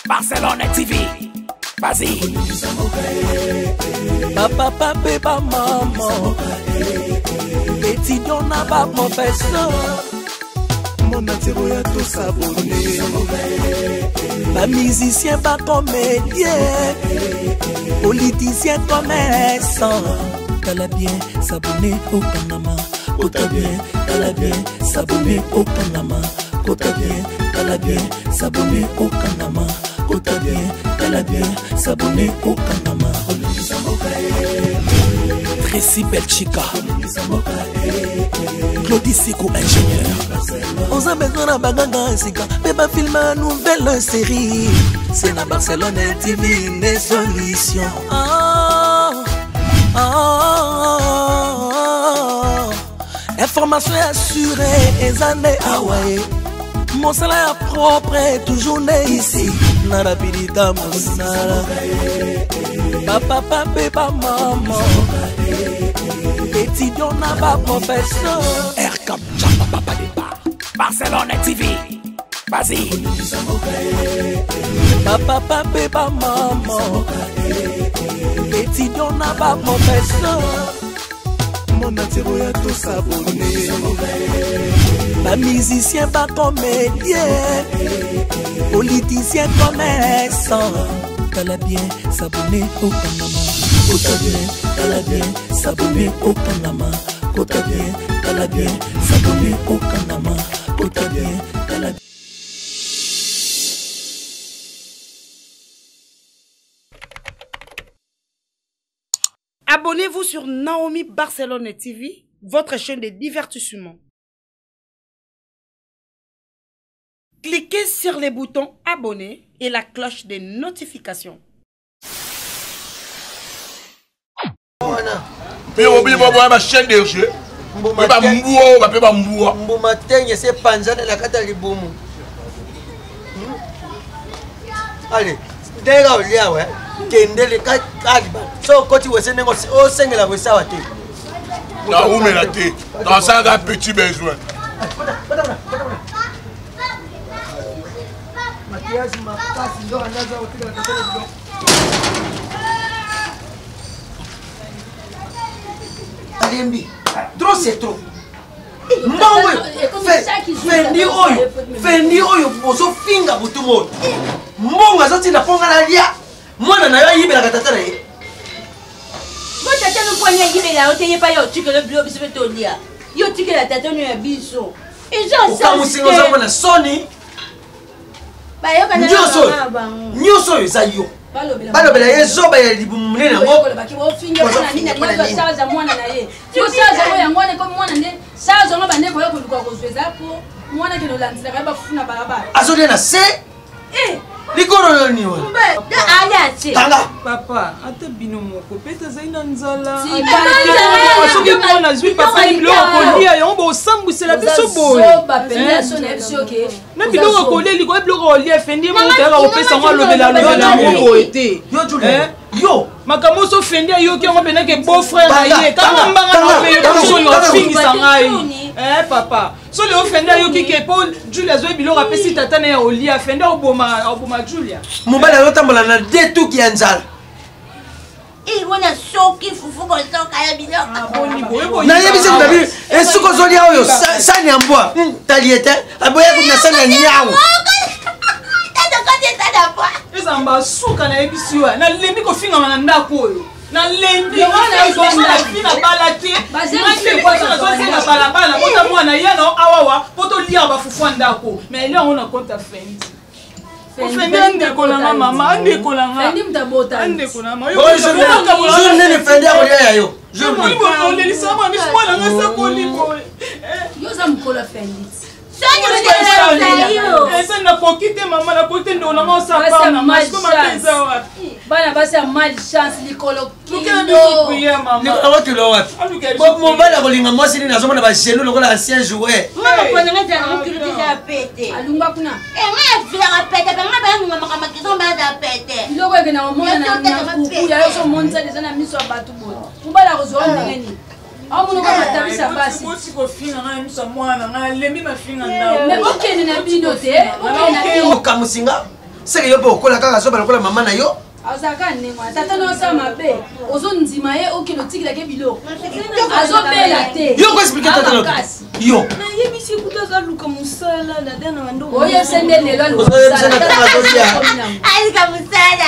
Barcelone TV. Vas-y. Bapapa mpe bamama, étudiant na baprofesseur, monde entier oya tosabone, bamusicien, bacomédien, politicien, commerçant. Tala bien, s'abonner, okangama. Kota bien, tala bien, s'abonner, okangama. Kota bien, tala bien, s'abonner, okangama. Kota bien, tala bien, s'abonner, okangama. Tracy Belchika, Claudie Siko, ingénieur. Oza besoin na baganga sika mpe bafilme ya nouvelle série, c'est na Barcelone TV nde solution. Oh, oh, oh, oh. Information assurée eza nde awa ye, mosala ya propre toujours nde ici na rapidita mosala. Bapapa mpe bamama, étudiant na baprofesseur, Rcap Chapa Papa Départ, Barcelone TV. Vas-y. Bapapa mpe bamama, étudiant na baprofesseur, monde entier oya tosabone, bamusicien, bacomédien, politicien, commerçant. Tala bien, s'abonner, okangama. Kota bien, tala bien, s'abonner, okangama. Kota bien, tala bien, s'abonner, okangama. Kota bien, tala. Abonnez-vous sur Naomi Barcelone TV, votre chaîne de divertissement. Cliquez sur les boutons abonner et la cloche de notification. Mpe obi boboya bachaîne de jeu mpe bambua oyo bape bambua. Mbuma tenge esi epanzana na kati ya libumu. Ale ndenge olia we, kendele kaliba so okoti wese ndenge osengela kosawa te. Naumela te, nasalaka petit besoin. Maquillage makasi nzoka ndaza kotikala tata na biloko. Alembi, trop c'est trop. Mbongo oyo fendi oyo, fendi oyo ozofinga butu moyo, mbongo azotinda mpo nga nalia, mwana na yo ayibelaka tata na ye. Bo tata no pwani ayibela yo te, ye pa yo otikela bilo, biso mpe tolia, yo otikela tata no ya biso. Okamusinga, oza mwana soni. Nyonso oyo, nyonso oyo eza yo. Balobela ye zoba ya libumu monene yango. Mwana na ye yango wana ekomi mwana nde charge yango bande koya koluka kozwa eza po mwana kende olandelaka ye bafuna balabala. Azolia na se likolo nani wana? Tanga. Papa, ata bino moko pete azali na nzala. Soki mwana azwi papa biloko kolia yango, bosambwisela biso boye na biloko kolia likolo, biloko kolia fendi ye moko tayaka kopesa yango, alobela alobela yango boye te. Yo makambo oso fendi ayoki yango mpenake beau frère na ye kanga mbanga na mpe biso oyo ofingisa ngai papa. So leo fendi ayoki ke mpo Julia azwi biloko apesi tata na ye olia, fendi oboma oboma Julia. Mobali azotambola na de tuki ya nzala. Wana soki fufu kosoka ya biloko. Nayebisi kunabi esuki ozolia oyo sani ya mbwa tali ye te, aboya kutu na sani ya nyau. Ezala basuka nayebisi yo, nalembi kofingama na ndako oyo, nalembi nabala te, nazosenga balabala bota mwana ye na awawa po toliaka bafufu ya ndako, mais eli yango na compte ya fendi. Ofendi andeko nanga, mama, andeko nanga, andeko nanga. Jour nini fendi akolia ya yo? Olelisa mwana miso, mwana nga sakoli boye. Yo oza mokolo ya fendi. Eza nakoki te mama, nakoki te, ndeko nanga osapana. Bana basi ya mal chance, likolo. Likolo kilo wapi? Mobali akolinga mwasi nini azomona bagenu lokola ancien joueur? Alungwa kuna. Biloko ekenda komona na kuku ya yo, ozomonisa deja na miso ya bato boye, mobali akozwa ndenge nini? Amonoka matabisa basi. Kofinga ngai miso ya mwana ngai, alembi mafinga ndako. Mais bokende na bino te. Okamusinga. Seke yo mpe okola kaka zoba lokola mama na yo. Azalaka ndenge wana tata na osala mabe, ozondima ye okende otikilaki biloko, azobela te. Yo koexplike tata na yo. Nayebisi kutu azaluka mosala na dana bando. Oyebisa nde lelo Ozoyebisa na tata azolia. Aluka mosala.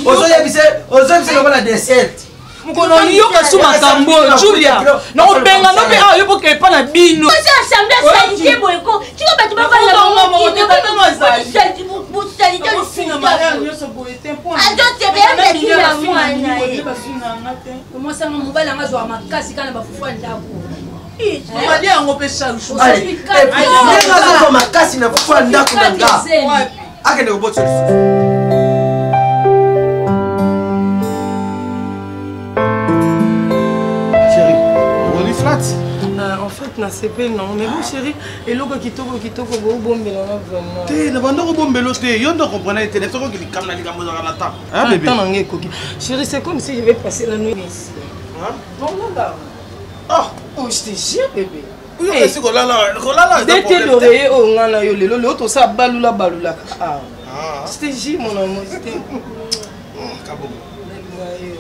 Ozoyebisa, ozoyebisa lokola dessert. Mokolo yoka su makambo oyo Julia, nakobenga no mpe awa yo mpoke epa na bino. Ozo assemblée salite boye ko. Tika bato bafanda salite. Azotebela mwana ye. Mwasi anga mobali anga azwaka makasi kaka na bafufu ya ndako. Balia yango mpe charge. Ndenge azozwa makasi na fufu ya ndako na nga. Akende kobotisa lisusu. Chérie, on est flat. En fait, nasepeli nango mais bon chéri, eloko kitoko kitoko bobombela nga vraiment. Te, na banda kobombelo te, yo nde comprendre te, soki oki likambo na likambo ezalaka na temps. Hein, bébé? Temps nango ekoki. Chéri, c'est comme si je vais passer la nuit ici. Hein? Non, non, non. Ah, oh, je te jure, bébé. Esi kolala, kolala eza Dete problème te. d'oreiller oyo nga na yo lelo lelo tosala balula balulaka awa. Je te jure mon amour, je te Kabongo.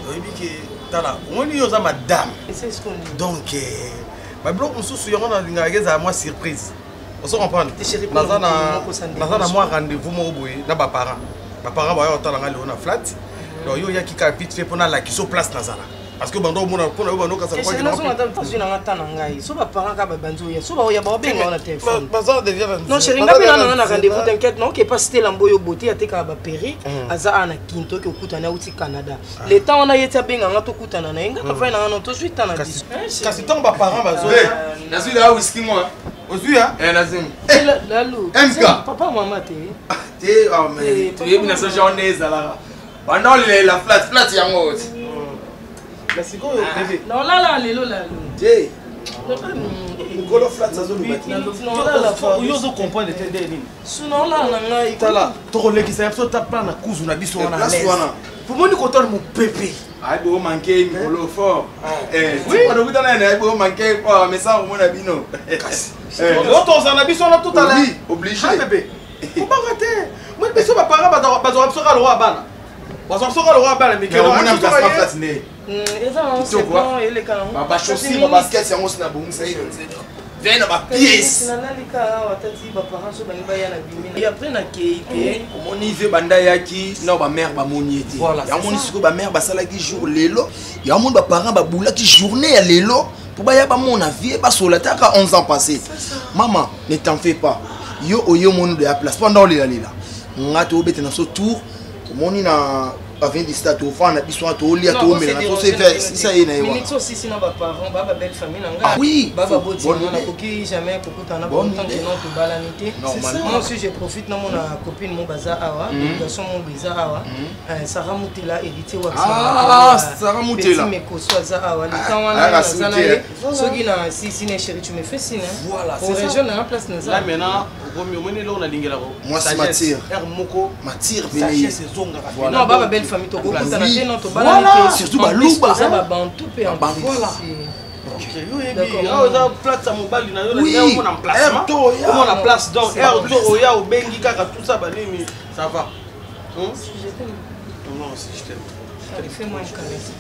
Oyebi ke tala, omoni yo oza madame. C'est ce qu'on dit. Donc babiloko mosusu yango nalingaka ezala mwa surprise. Ozo comprendre? Naza na naza na mwa rendez-vous moko boye na ba parents. Ba parents baya kotala nga lelo na flat. Donc yo oyaki kaka vite fait mpo nalakisa yo place nazala. Parce que bando omona mpona yo bando okasa Chéri, nazonga ata tazwi nanga ta na ngai so baparent kaka babanzi oya so baoya baobenga wana telefone. Baza déjà na Non chéri, nga mpe na nanga na rendez-vous, t'inquiète. Na okepa Stela Mboyo Bote, atekaka baperruque, aza awa na Kinto, oke okutana, auti Canada. Le temps wana ye ti abenga nga tokutana na ye, nga kafai na nga no tozwi temps na biso. Kasi ntango baparent bazoya nazwi la whisky moi. Ozwi ya? Eh, nazwi. Lalu. MK. Papa mama te. Te, ah, mais toyebi na so genre nde ezalaka. Banda olela flat flat yango oti. Na sikoyo bébé. Naolala lelo lalu. Te. Nkolo flat azoloba te. Yo ozo comprendre te nde nini? Naolala na ngai. Tala, tokolekisa ya biso ta plan na kuzu na biso wana. Place wana. Pomoni kotala mopepe. Ayebi o manke mikolo fort. Eh, okutana na ayebi o manke fort, mais ça omona bino. Kasi. Tozala na biso wana totala. Obligé. Bébé. Kobanga te. Moi biso baparent bazwaka biso kaka lokola bana. Bazwaka biso kaka lokola bana mike. Omona placement place nde. Eza nango c'est bon, eleka nango. Ba chaussures, ba baskets yango sina bongisa ye. Vient na ba pièces. Nalalika awa tati baparent so bangi baya na bimi. Et après nakei te. Omoni vie banda yaki na ba mère bamoni ye te. Yango moni sikoyo ba mère basalaki jour lelo. Yango moni ba parents babulaki journée ya lelo po baya bamona vie basola taka 11 ans passé. Maman, ne t'en fais pas. Yo oyo moni de ya place mpo nda olelalela. Nga tobeta na so tour omoni na avenue du stade tofanda na biso wana tolia toomela na biso sisa ye na ye wana. Minute osisi na baparent ba babelle famille na Ah oui, ngai bababoti bonne nga idée. nakoki jamais kokutana na Bonne bango tant que idée. non tobalani te. Normalement. Moi aussi je profite namona copine mo baza awa, délégation mo eza awa. Sarah Mutela, héritier wa Ah, Sarah Mutela. Petit Mekoso aza awa. Le temps wana Ah, naza na ye. Mutela. Soki na sisi na chéri, tu me fais signe. hein. Voilà, Au c'est ça. région na place naza. Là maintenant, okomi omoni eloko nalingelaka. Mwasi matière. R moko. Matière pene ye. Sagesse ezongaka. Voilà. Non, baba belle famille tokokutana Oui. te non tobalani Voilà. te. Surtout En plus, baluba. toza babantu mpe en plus. Voilà. Yo oyebi, D'accord. awa eza place ya mobali na yo, Oui. na omona emplacement. R to oya. Omona place donc C'est R to oya obengi kaka tout ça banini, ça va. Hmm? Si je t'aime. Non, si je t'aime. Allez, fais-moi une caresse.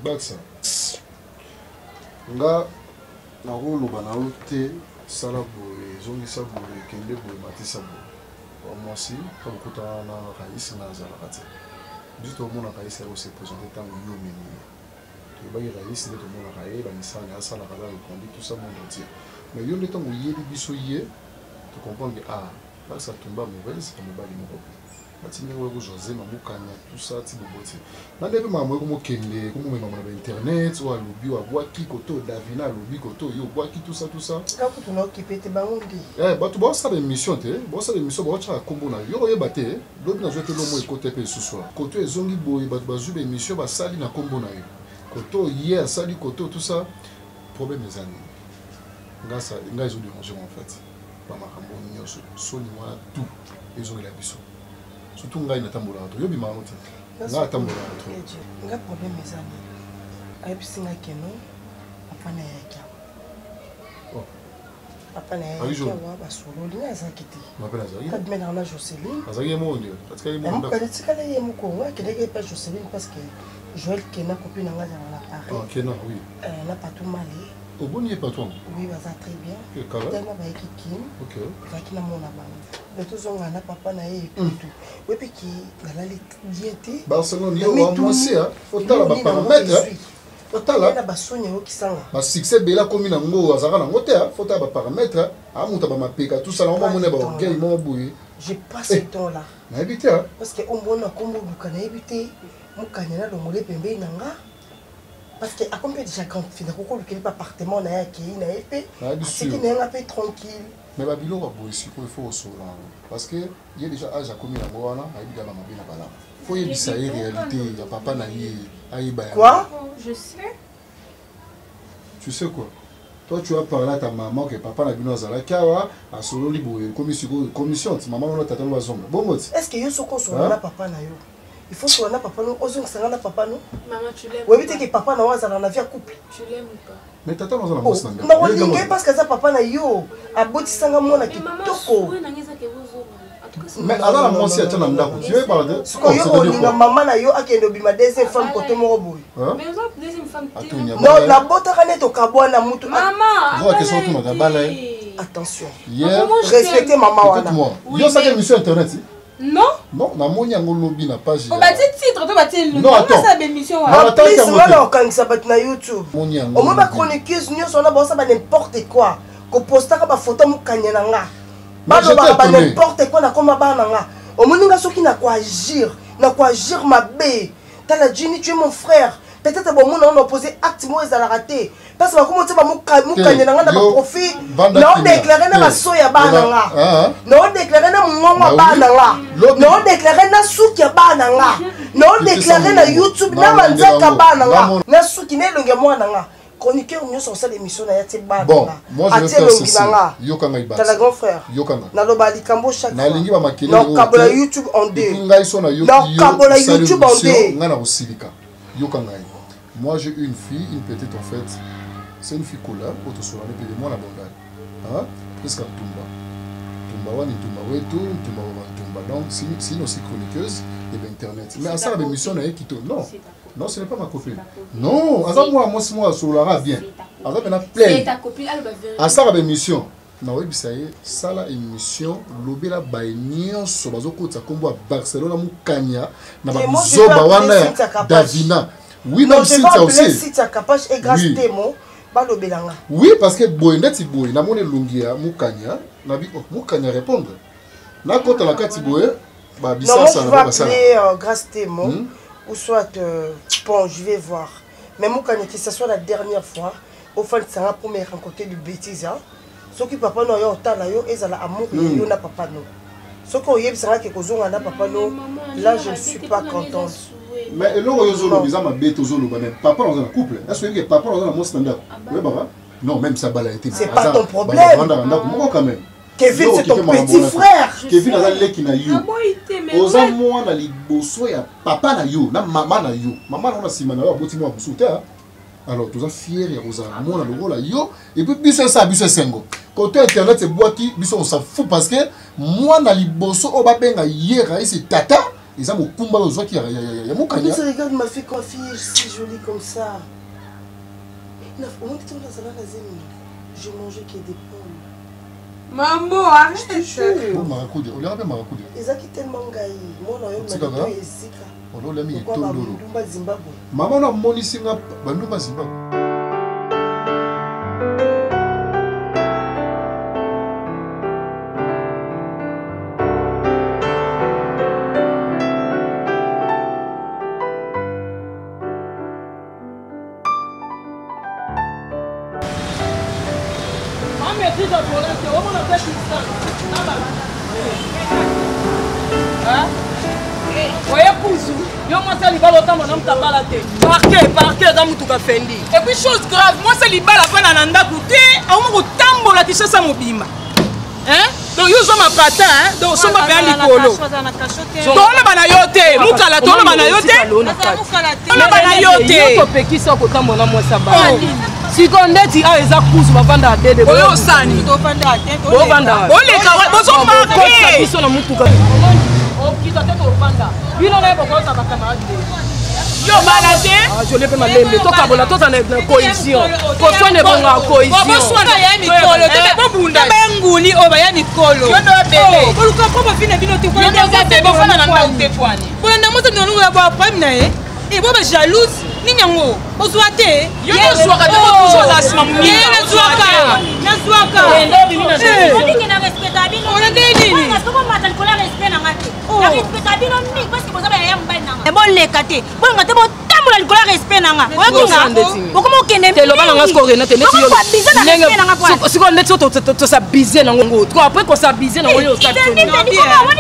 Baksa nga nakoloba na yo te, sala boye, ezongisa boye, kende boye, matisa boye. Wa mwasi ntango okutana na Raïs, nga azalaka te. Biso tomona Raïs aye kose présente ntango yo omemi ye. Toyebaki Raïs nde tomonaka ye bamisala na ye asalaka aza reconduit tout ça monde entier. Mais yo nde ntango oyeli biso ye, tocomprendre que ah, Baksa atomba amoureuse ya mobali moko pe. Bati ndenge oyo kozwa zema mokanya tout ça ti boboti. Na nde mpe makambo ekomokende ekomomemama na ba internet oyo alobi oyo abwaki koto oyo Davina alobi koto oyo obwaki tout ça tout ça. Nga kutu naokipe te bango nde. Eh, bato baosala émission te, baosala émission baotyaka nkombo na yo, oyeba te. Lobi nazwa te lomo ekota mpe lisusu awa. Koto ezongi boye, bato bazwi baémission basali na nkombo na yo. Koto ye asali koto tout ça, problème eza nini? Nga sa nga ezo déranger en fait. Ba makambo nyonso soni wana tout ezongela biso. Surtout ngai natambolaka to yo bimaka no te. Ngai natambolaka trop. Nga problème eza nini? Ayebisi nga keno papa na yaki awa. Oh. Papa na ye Azalaki jour. awa basololi nga azalaki te. Mapele azalaki. Kabimela na Joseline. Azalaki ye moko nde. Atikali ye moko ndako. Atikala ye moko nga akendaki epa Joseline parce que Joël Kena copine na nga azala na Paris. Ah, Kena, oui. Na Patou Male. Oboni ye Patou yango? Oui, baza très bien. Ok, kala. Tellement bayaki Kin. Ok. Ezalaki na mona bango. Mais tozonga na papa na ye eputu. Oyebi ki nalali bien te. Barcelone, yo wa mwasi, hein. Faut tala ba paramètres, hein. Faut tala. Na basoni ayokisanga. Ba succès bela komi na ngo azalaka nango te, hein. Faut tala ba paramètres, hein. Amuta ba mapeka tout ça na omona ba orgueil moko boye. J'ai pas ce temps là. Nayebi te, hein. Parce que omona kombo luka nayebi te mokanya na longole pembeni na nga. Parce que akomi mpe déjà grande fille nakoki kolukeli mpe appartement na ye akei na ye mpe Nayebi aseki sûr. na ye nga mpe tranquille. Mais babiloko ya boye sikoyo il faut kosolola yango parce que ye déjà âge akomi nango wana ayebi kaka mabe na balamu. Faut yebisa ye réalité ya papa na ye ayeba yango. Quoi? Je sais. Tu sais quoi? Toi tu as parlé à ta maman que papa na bino azalaki awa asololi boye ekomi sikoyo commission ti maman wana tata no bazonga bongo ti. Est ce que yo soki osolola Hein? na papa na yo il faut solola na papa no ozongisa nga na papa no Maman, tu l'aimes oyebi ou te pas ke papa na yo azala na vie ya couple. Tu l'aimes ou pas? Mais tata no aza na mwasi na ndako. Nakolinga ye parce que aza papa na yo abotisanga mwana kitoko. Mais aza na mwasi atia na ndako. Tu veux parler de Sikoyo yo olinga mama na yo akende obima deuxième femme kote moko boye. Hein? Mais oza deuxième femme te. Atonia, Non, nabotaka nde tokabwana mutu. Maman, Vois question otunaka bala ye. Attention. Hier, Respectez mama wana. Écoute-moi. Oui, Yo osaki mais- émission internet. si? Non. Non, namoni yango lobi na page. Oh, batie titre to batie Non, attends. Ça bémission Non, En attends, plus, yango nga te. na kokangisa bato na YouTube. Moni yango. Omoi ba chroniqueuse nyonso wana baosala ba n'importe quoi. Kopostaka ba photo mokanya na nga. Mais Balobaka j'étais ba étonné. n'importe quoi nakoma bana na nga. Omoni nga soki nakoagir, nakoagir mabe. Tala Jimmy, tu es mon frère. Peut-être bomona on opposé acte moko ezalaka te. Parce que bakoma otia bamokanya na nga na yo, baprofil. vanda Na kimia. odéclare na Te. baso ya bana na nga. Ah, ah. Na odéclare na mongongo ya Bah bana oui. na nga. Lobi. Na odéclare na suki ya bana na nga. Na odéclare na YouTube na manzaka bana na nga. Na suki na elongi ya mwana na nga. Chroniqueur nyonso osala émission na ye atie bana Bon, na nga. moi je vais Atie faire elongi ceci. na nga. Yokanga ibasa. Tala grand frère. Yokanga. Naloba likambo chaque fois. nalingi bamakelele oyo Nakokabola te. YouTube en deux. Et puis ngai so nayoki yo Nakokabola osali YouTube en émission, deux. ngai nakosilika yoka ngai moi j'ai une fille une petite en fait c'est une fille couleur oyo tosolani mpe mwana bondali Hein? Prisca Ntumba Ntumba wani Ntumba wetu Ntumba wa Ntumba donc c'est une- c'est une aussi chroniqueuse de l'internet mais asala bémission na ye kito non non ce n'est pas ma copine non aza mwana mwasi moko asololaka bien aza mpena C'est pleine ta copine, elle va vérifier. asala baémission nakoyebisa ye sala émission lobela baye nyonso bazokotisa nkombo ya barcelone mokanya na Et moi, je vais babuzoba appeler wana ya Cynthia Kapache. davina oui Non, même je vais cynthia appeler aussi Cynthia Kapache et Grâce Oui. Temo. Balobelanga. oui parce que boye ndeti boye namoni elongi ya mokanya nabi oh, mokanya répondre nakota na kati boye Non, moi babisasa je na vais basala appeler Grâce Temo ou soit bon, je vais voir. Mais moi, quand que ce soit la dernière fois, au fond, ça va pour me rencontrer du bêtise. Hein. Ce qui papa no yo tala yo ezala amour yo na papa no. Ce qui oyebisanga ke kozonga na papa no, là je ne suis pas contente. mais eloko oyo ozoloba eza mabe te ozoloba mais papa naza na couple est ce que papa naza na mwasi na ndako oyebaka non même sa bala ete C'est pas ton problème. vandaka ndako moko quand même Kevin, Yo, c'est ton okipe makambo petit wana te. frère. Kevin aza leki na yo Aboyi te, mais oza ouais. mwana liboso ya papa na yo na mama na yo mama na yo na nsima na yo aboti mwa mosusu te ah. alors toza fiere ya kozala mwana lokola yo epuis biso esala biso esengo kote internet ebwaki biso on s'en fout parce que mwana liboso oyo babenga ye raisi tata eza mokumba oyo ozwaki ya mokanya Mais regarde ma fille, quand fille est si jolie comme ça. Na- au moins, tu vois, ça va, la zemi. Je mangeais que des pommes. Maman, arrête. Oh, marakudia oliaka mpe marakudia ezalaki tellement ngai mwana oyo Otikaka? malito ezika ololia mingi lokwa tondolo bandumba zimbabwe mama no amonisi nga bandumba zimbabwe On maîtrise le volant, c'est au moins on fait distance. Hein? Oye kuzu, yo mwasi ya libala otambola na moto abala te. Parke, parke eza motuka fendi. Et puis chose grave, mwasi ya libala afanda na ndako te, akomi kotambola Kinshasa mobimba. Hein? Donc yo ozwa mapata, hein? Donc osomba mpe ya likolo. Toloba na yo te, mukala toloba na yo te. Toloba na yo te. topekisa kotambola na mwasi abala. Sikoyo ndeti awa eza kuzu bavandaka dede. Oyo osani. Bovanda. Boleka bozomarke biso na mutuka. Okita te tovanda. Bino na ye bokozala bacamarade te. Yo bala te. Ah, jolie mpe malembe tokabola tozala na cohésion. Koswana ebongaka cohésion. Boswana ya mikolo te bobunda. Benguli oyo baya mikolo. Yo ndo bebe. Boluka po bafina bino te. Yo ndo bebe bofanda na ndako te pwani. Bolanda moto ndongo ya ba problème na ye. E bo ba jalouse nini yango ozwa te. Yo ndo ozwaka te bo toujours ozala nsima moninga. Nazwaka. Nazwaka. Boleka te, bolinga te, botambola likolo ya respect na nga. Oyokinga bokoma okende loba na nga sikoyo Renate neti yo sikoyo neti yo tosabize nango ko après kosabize nango yo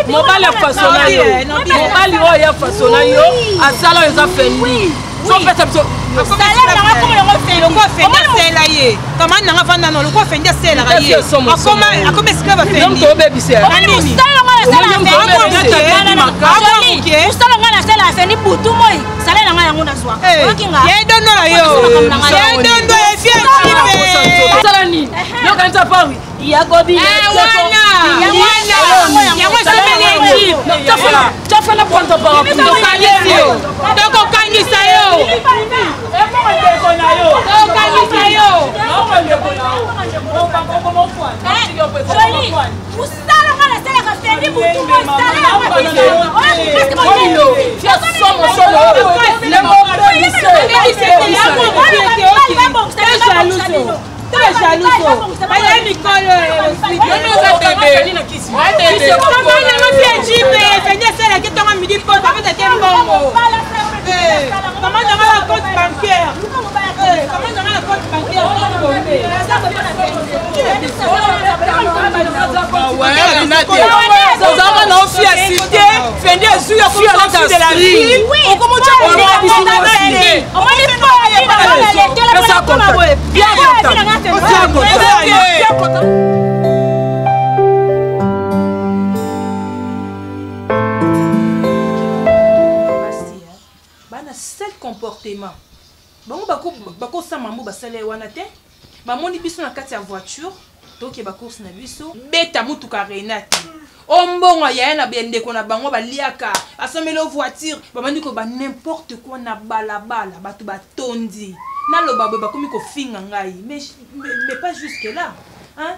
mobali afasona yo, mobali oyo ya fasona yo asala oyo eza fendi sopesa biso salaire nanga koma yango fendi. Lokwa fendi asela ye kamani nanga vanda no lokwa fendi aselaka ye akoma esika bafendi. Tobebisa. Mosala nga nasala, mosala nga nasala fendi butu moi, salaire nanga yango nazwaka. Oyokinga ye dondo na yo, ye dondo efie. Osala nini? Yokanisa pawi yakobi. Yango esemeli. Tafana prendre parapluie. Tokokangisa yo, tokokangisa yo. Mosala nga nasalaka fendi butu moi, salaire. Baya mikolo yango fie jipe fendi asalaki ntongo midi poto apesa te mbongo. Kama nanga na compte bancaire, kama nanga na compte bancaire. Ozalaka na ofi ya cité fendi ezwi ya komi de la ville okomotya. Pesa contact. Bien contact. Bien contact. Bien contact. Bana seul comportement bango bakosama mambo basala ye wana te. Bamoni biso na kati ya voiture, toke bacourse na biso, beta mutuka Renate o mbongo yaya na bandeko na bango baliaka, asomeli o voiture, babandi koba n'importe quoi na balabala. Bato batondi naloba boye, bakomi kofinga ngai. Mais pas jusque là, hein?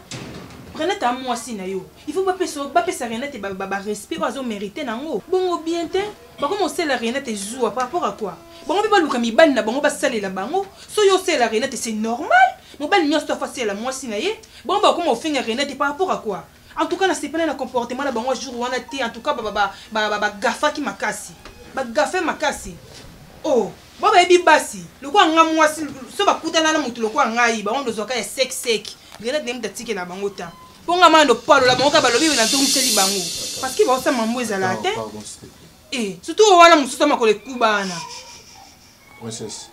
Renate a mwasi na yo, il faut bapesa Renate barespect oyo azomérite nango. Bongo bien te, bakomi osala Renate zuwa par rapport à quoi? Bango mpe baluka mibali na bango basalela bango. So yo osalela Renate, c'est normal, mobali nyonso to afa asalela mwasi na ye. Bango bakoma ofinga Renate par rapport à quoi? En tout cas nasepela na comportement na bango jour wana te. En tout cas bagafaki makasi, bagafe makasi. Oh, bo bayebi basi lokola nga mwasi so bakutana na motu lokola ngai, bango ndozwaka ya sec sec. Renate nde moto atikela bango ta mpo nga mana ndopalola bango kaka balobi nazongiseli bango parce que baosala mambo ezalaka te. Pardon, s'il te plaît. Eh, surtout oyo wana mosusu amakolo ekuba wana. Princesse,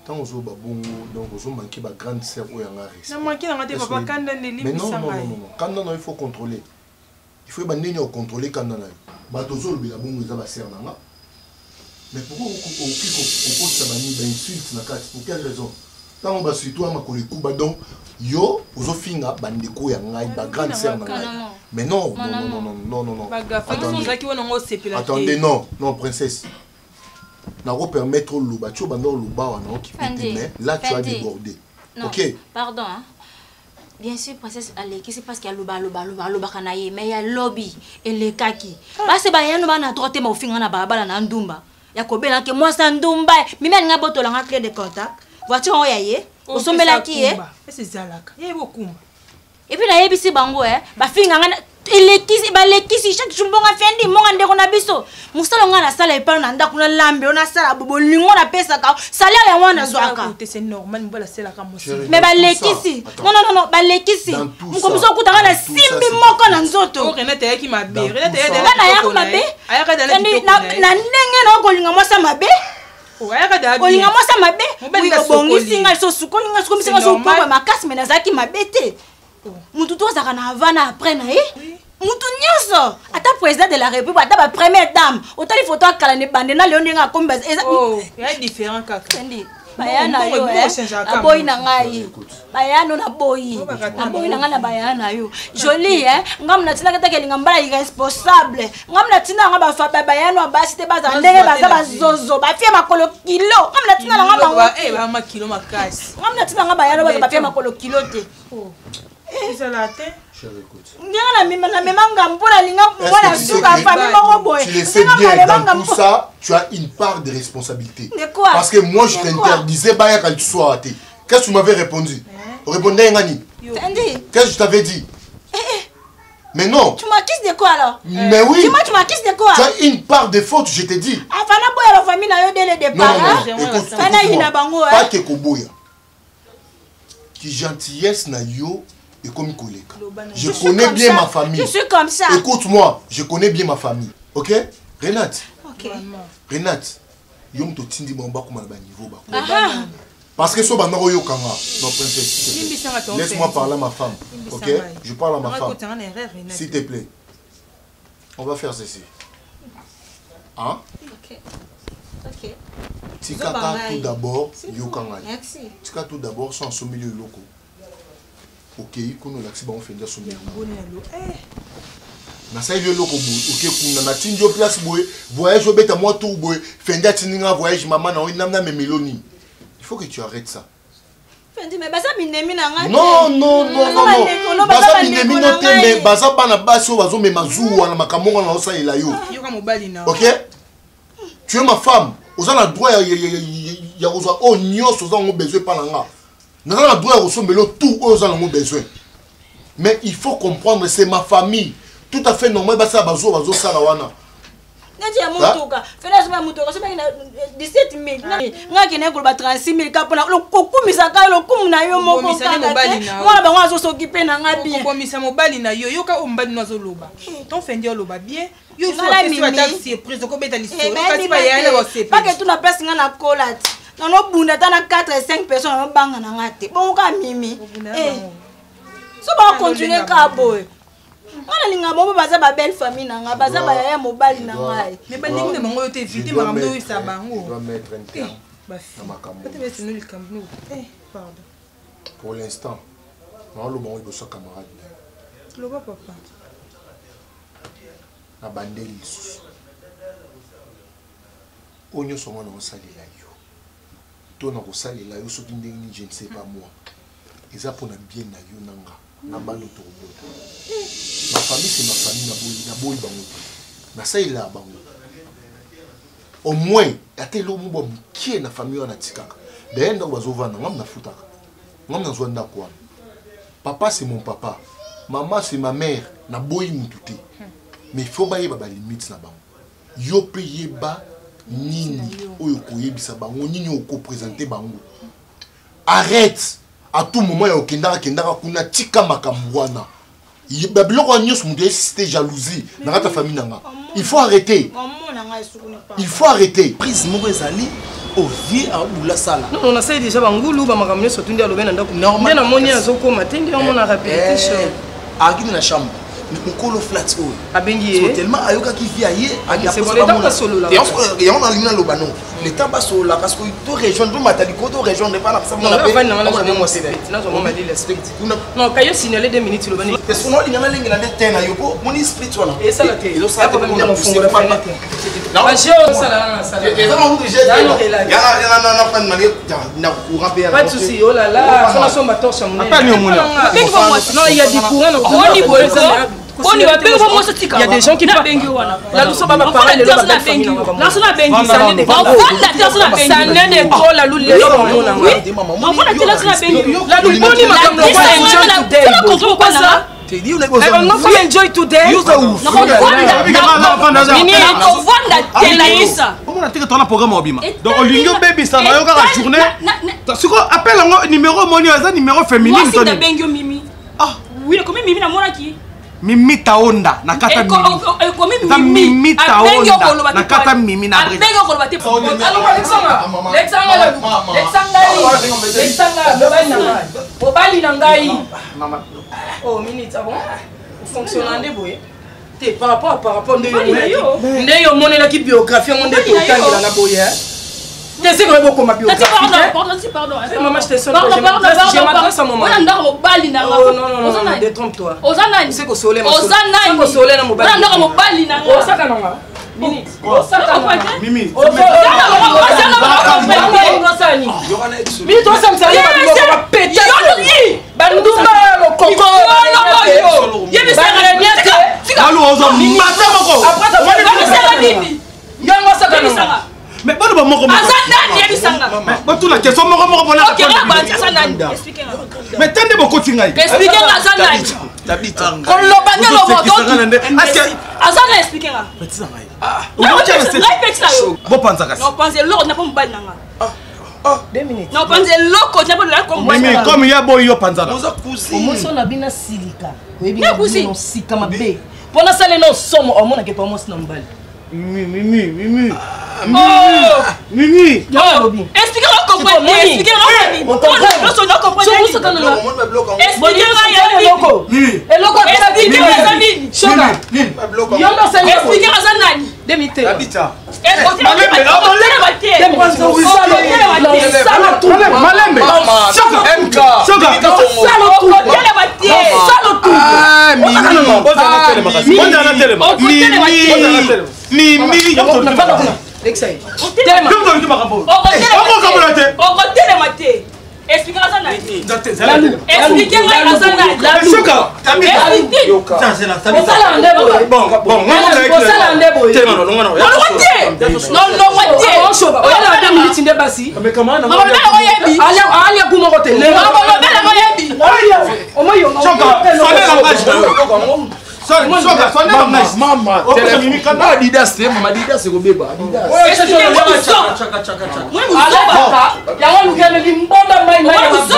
ntango ozoba bongo, donc ozomanke bagrande sœur oyo yanga respect. Na manke nanga te, papa, kanda nde Mais non, limbisa non, ngai. non, non. Kanda na yo, il faut contrôler, il faut yeba ndenge ya kocontrôler kanda na yo. Bato ozolobela bongo eza basœur na nga, mais pourquoi okoki kokotisa bani bainsulte na kati? Pour quelle raison? Ntango basurtout ya makolo ekuba, donc yo ozofinga bandeko ya ngai, bagrande sœur na ngai. Mais non, non, non, non, non, non, non. Bagafa Attendez. ozalaki wana ngo osepela. Attendez, non, non, princesse, nakopermettre oloba ti obanda oloba wana okipe te. Fendi, Mais là tu as Fendi. débordé. Non, Ok. pardon, hein. Bien sûr, princesse alekisi parce que aloba aloba aloba alobaka na ye, mais ya lobi elekaki. Basi bayano bana droit te maofinga na balabala na ndumba. Ya kobela ke mwasi ya ndumba, mimi alinga botolanga clé de contact. Voiture oyo ya ye, osombelaki ye. Ese ezalaka ye bokumba. Et puis nayebisi bango eh, bafinga nga elekisi, balekisi chaque jour mbongo afendi mbongo ndeko na biso. Mosala nga nasala epai na ndako nalambi, nasala bolingo napesaka, salaire yango wana nazwaka. Te, c'est normal, mobali asalaka mosala. Mais balekisi, non, non, non, non, balekisi. Mokomoso okutanga na simbi moko na nzoto. Renate ayaki mabe. Renate Nga nayaki mabe na ndenge na okolinga mwasi ya mabe, kolinga mwasi ya mabe. Obongisi nga lisusu, osukoli nga, sokomisi nga sokoba makasi, mais nazalaki mabe te. Mutu to azalaka na avant na après na ye. Mutu nyonso, ata président de la république, ata bapremière dame, otali foto akala na ebande na leo ndenge akomi. Ya différent kaka. Baya na yo, eh. Naboyi na ngai. Baya no naboyi. Naboyi na ngai na baya na yo. Jolie, eh. Ngamu natinaka te kelinga mbala irresponsable. Ngamu natina nga ba ba baya no basi te baza ndenge baza bazozo, bafie makolo kilo. Ngamu natina na nga bango. Eh, ba makilo makasi. Ngamu natina nga baya no baza bafie makolo kilo te. Oh. Ezala te. Ndenge namema nga mpo nalinga mwana suka famille moko boye. Tu le sais bien, dans tout ça, tu as une part de responsabilité. De quoi? Parce que moi, je t'interdisais, Baya, quand tu sois raté. Qu'est-ce que tu m'avais répondu? Répondez, Ngani. Fendi. Qu'est-ce que je t'avais dit? Mais non. Tu m'accuses de quoi alors? Mais oui. Dis-moi, tu m'accuses de quoi? Tu as une part de faute, je te dis. Afana boya la famille na yo dès le départ. Non, non, non. Écoute, Fana yina bango. Pas que koboya. Qui gentillesse na yo et comme collègue. Je connais bien ma famille. Je suis comme ça. Écoute-moi, je connais bien ma famille. OK? Renate. OK. Renate, yo mto tindi bomba kuma na ba niveau ba. Parce que so banda oyo kanga. Non princesse. Laisse-moi parler à ma femme. OK? Je parle à ma femme. S'il te plaît. On va faire ceci. Hein? OK. OK. Tikaka tout d'abord yoka ngai. Merci. Tika tout d'abord sans sombeli eloko. Okei kuna olakisi bango fendi asombeli. Nasali yo eloko boye oke kuna natindi yo place boye voyage obeta mwa tour boye fendi atindi nga voyage mama na yo namemelo nini. Il faut que tu arrêtes ça. Fendi mais baza binemi na ngai. Non non non non non. Baza binemi no te mais baza bana basi oyo bazomema zuwa na makambo ngo na osalela yo. Yoka mobali na. OK? Tu es ma femme. Oza na droit ya kozwa oyo nyonso oza nango besoin epa na nga. Naza na droit ya kosombela yo tout oyo oza nango besoin. Mais il faut comprendre c'est ma famille. Tout à fait normal basala bazuwa bazosala wana. Neti ya motuka fela asomba motuka asombaki na 17 000 nga kende koloba 36 000 ka mpona kokumisaka yo lokumu na yo moko kaka te mwana bango azosokipe na nga bien. Kobomisa mobali na yo, yoka oyo mobali no azoloba. Ton fendi oloba bien. Yo ata surprise okobeta lisolo kasi bayaya na basepeli. Pake tuna place nga nakola te nanobunda ata na 4 5 personnes nanobanga na nga te bongo ka mimi so bakocontinue ka boye. Nga nalinga bango baza ba belle famille na nga, baza ba yaya mobali na ngai. Mais balingi na bango yo te éviter makambo oyo isa bango. Je dois mettre un terme na makambo. Pardon. Pour l'instant, naoloba bango liboso ya camarade na yo. Loba papa. Na bandeli lisusu. Oyo nyonso nga naosalela yo. To na kosalela yo soki ndenge nini je ne sais pas moi. Eza pona bien na yo na nga. Na bana tokobota. Ma famille c'est ma famille, naboyi bango te. Nasalelaka bango. Au moins ata eloko moko ya mokie na famille wana natikaka. D'ailleurs ndako bazovanda ngam nafutaka. Ngam nazwa ndako wana. Papa c'est mon papa. Maman c'est ma mère. Naboyi mutu te. Mais il faut bayeba ba limites na bango. Yo pe yeba nini oyo koyebisa bango, nini oyo kopresenter bango. Arrête à tout moment ya okendaka kendaka kuna tika makambo wana. Ba biloko wana nyonso moto esiste jalousie na kati ya famille na nga. Il faut arrêter. Il faut arrêter. Prise moko ezali ovie abula sala. Non, on asali déjà bangulu ba makambo nyonso tundi alobe na ndako. Nde namoni azokoma te nde omona répétition. Akimi na chambre. Mokolo flat oyo. Abengi ye. Tellement ayokaki vie aye. C'est bon, le temps basolola. Yango nalingi naloba non. Le temps basolola parce que to rejoindre to mata likolo to rejoindre pas na pesa mona pe. Non, kayo signaler 2 minutes loba ni. Parce que olinga nalengela nde te na yo po moni esprit wana. Esala te. Ezosala te na mofungola fenêtre. Ba jeu osala na sala. Eza na mutu je. Ya ya na na fan na na courant pe. Pas de souci. Oh là là, faut na somba torche monene. Attends, ni omona. Non, il y a du courant. Boni boye ko. Boni ba bengi bo mwasi tika. Il y a des gens qui parlent. Bengi wana. La luso ba parler le ba bengi. La luso na bengi. Ça ne Ba vanda te luso na bengi. Ça ne de ko la lu le ba mona. Oui. Ba vanda te luso na bengi. La lu boni makambo kwa enjoy today. Pourquoi ça? On enjoy today. Omona teke tona programme obima. Donc olingi obebisa na yo kaka journée. Siko appel yango numéro omoni eza numéro féminine. Mwasi nabengi yo Mimi. Ah. Oui, ekomi Mimi namonaki. Mimi Taonda na kata Mimi. Ekomi Mimi. Mimi Taonda na kata Mimi na Breda. Abengi okoloba te. Mobali na ngai. Oh minute, ah bon? Fonctionne nde boye. Te par rapport par rapport nde yo nde yo monelaki biographie yango nde totangela na boye. Te bokoma Tati, pardon, pardon, si, pardon. Eh, maman, je te sonne. Pardon, Je pardon, m'adresse- je pardon, m'adresse à mon pardon. mari. Oza ndako mobali na nga. Oh, non, non, non, Oza non, nani? détrompe-toi. Oza nani? C'est kosole ma Oza nani? kosole na mobali. Oza ndako mobali na nga. Osaka na nga. Minute. Osaka na nga. Mimi. Minute osangisa ye babiloko bapete. Bandumba ya lokoko. Bareniate. Alu ozo mbata moko. Yebisaka nini? Yango osaka na nga. Mais bano ba moko moko. Aza nani yebisanga? Batuna question moko moko mpona Ok, nga bandi aza nani? Explique nga. Mais tande bokoti ngai. Explique nga aza nani? Koloba nde lobo to. Aza nani explique nga. Petit na ngai. Ngai petit na yo. Bopanza kasi. Na opanza eloko na po mobali na nga. Deux minutes. Na opanza eloko na po lolaka mobali Mimi na nga. comme ya boyi yo panzana. Omosi oyo na bino asilika. Oyebi Ne kusi. bino sika mabe. Mpo nasala eno somo omonake pa mwasi na mobali. Mimi mimi mimi. Oh! Mimi. Explique nga comprendre. Explique nga comprendre. Nyonso na comprendre. Explique nga ya nini? Eloko. Eloko Explique nga eza nini? Shoka. Yo nde osali Explique nga aza nani? Demi te. Malembe. MK. Mimi. Okotelema te. Explique nga aza nani? Explique nga aza nani? Osala nde boye. Osala nde boye. Nolongwa te. Nolongwa te. Oyala deux minutes nde basi. Mama lobela oyebi. Alia gu moko te. Mama lobela oyebi. Adidas te mama Adidas ekobeba Adidas. Alakaka yango olukeli limbonda mai mai ya mabe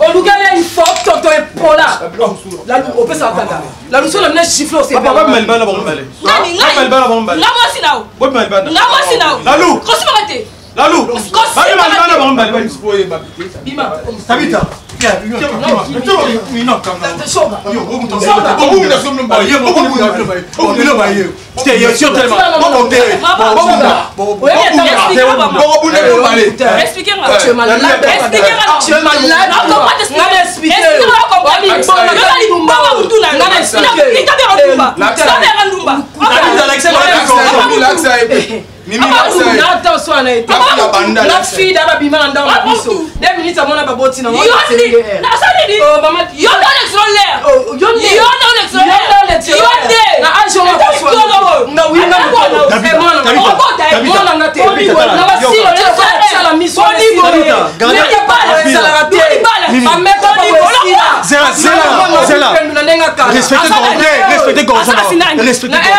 olukeli infototo epola opesaka kaka laluso na bino gifle Nani ngai? Nga mwasi na yo. Nga mwasi na yo. Lalu. Kosimaka te. Lalu. Kosimaka te. Explique nga. Tu es malade. Explique nga. Tu es malade. Na comprendre, explique. Nga na explique. Explique nga comprendre. Yo na limbonga mutu na yo. Nga na explique. Nika beka ndumba. Nika beka ndumba. Nata oswana na ye te. Na fille da babima na ndako na biso. Deux minutes amona baboti na Yo nde. Nasali nini? Yo nde olekisa l'air. Yo nde. Yo nde olekisa l'air. Yo nde olekisa Yo nde. Na age oyo Eza akoswa. likolo oyo. Nga wi nga Ata mokolo. mwana. Eh, mwana nga. Okota ye. Mwana nga te. Na basilo te sala miso. Boni boye. Meka pa esalaka te. Bameka pa boesila. Zela, zela, zela. Na ndenge akala. Respectez Gorgon, respectez Gorgon. Respectez Gorgon.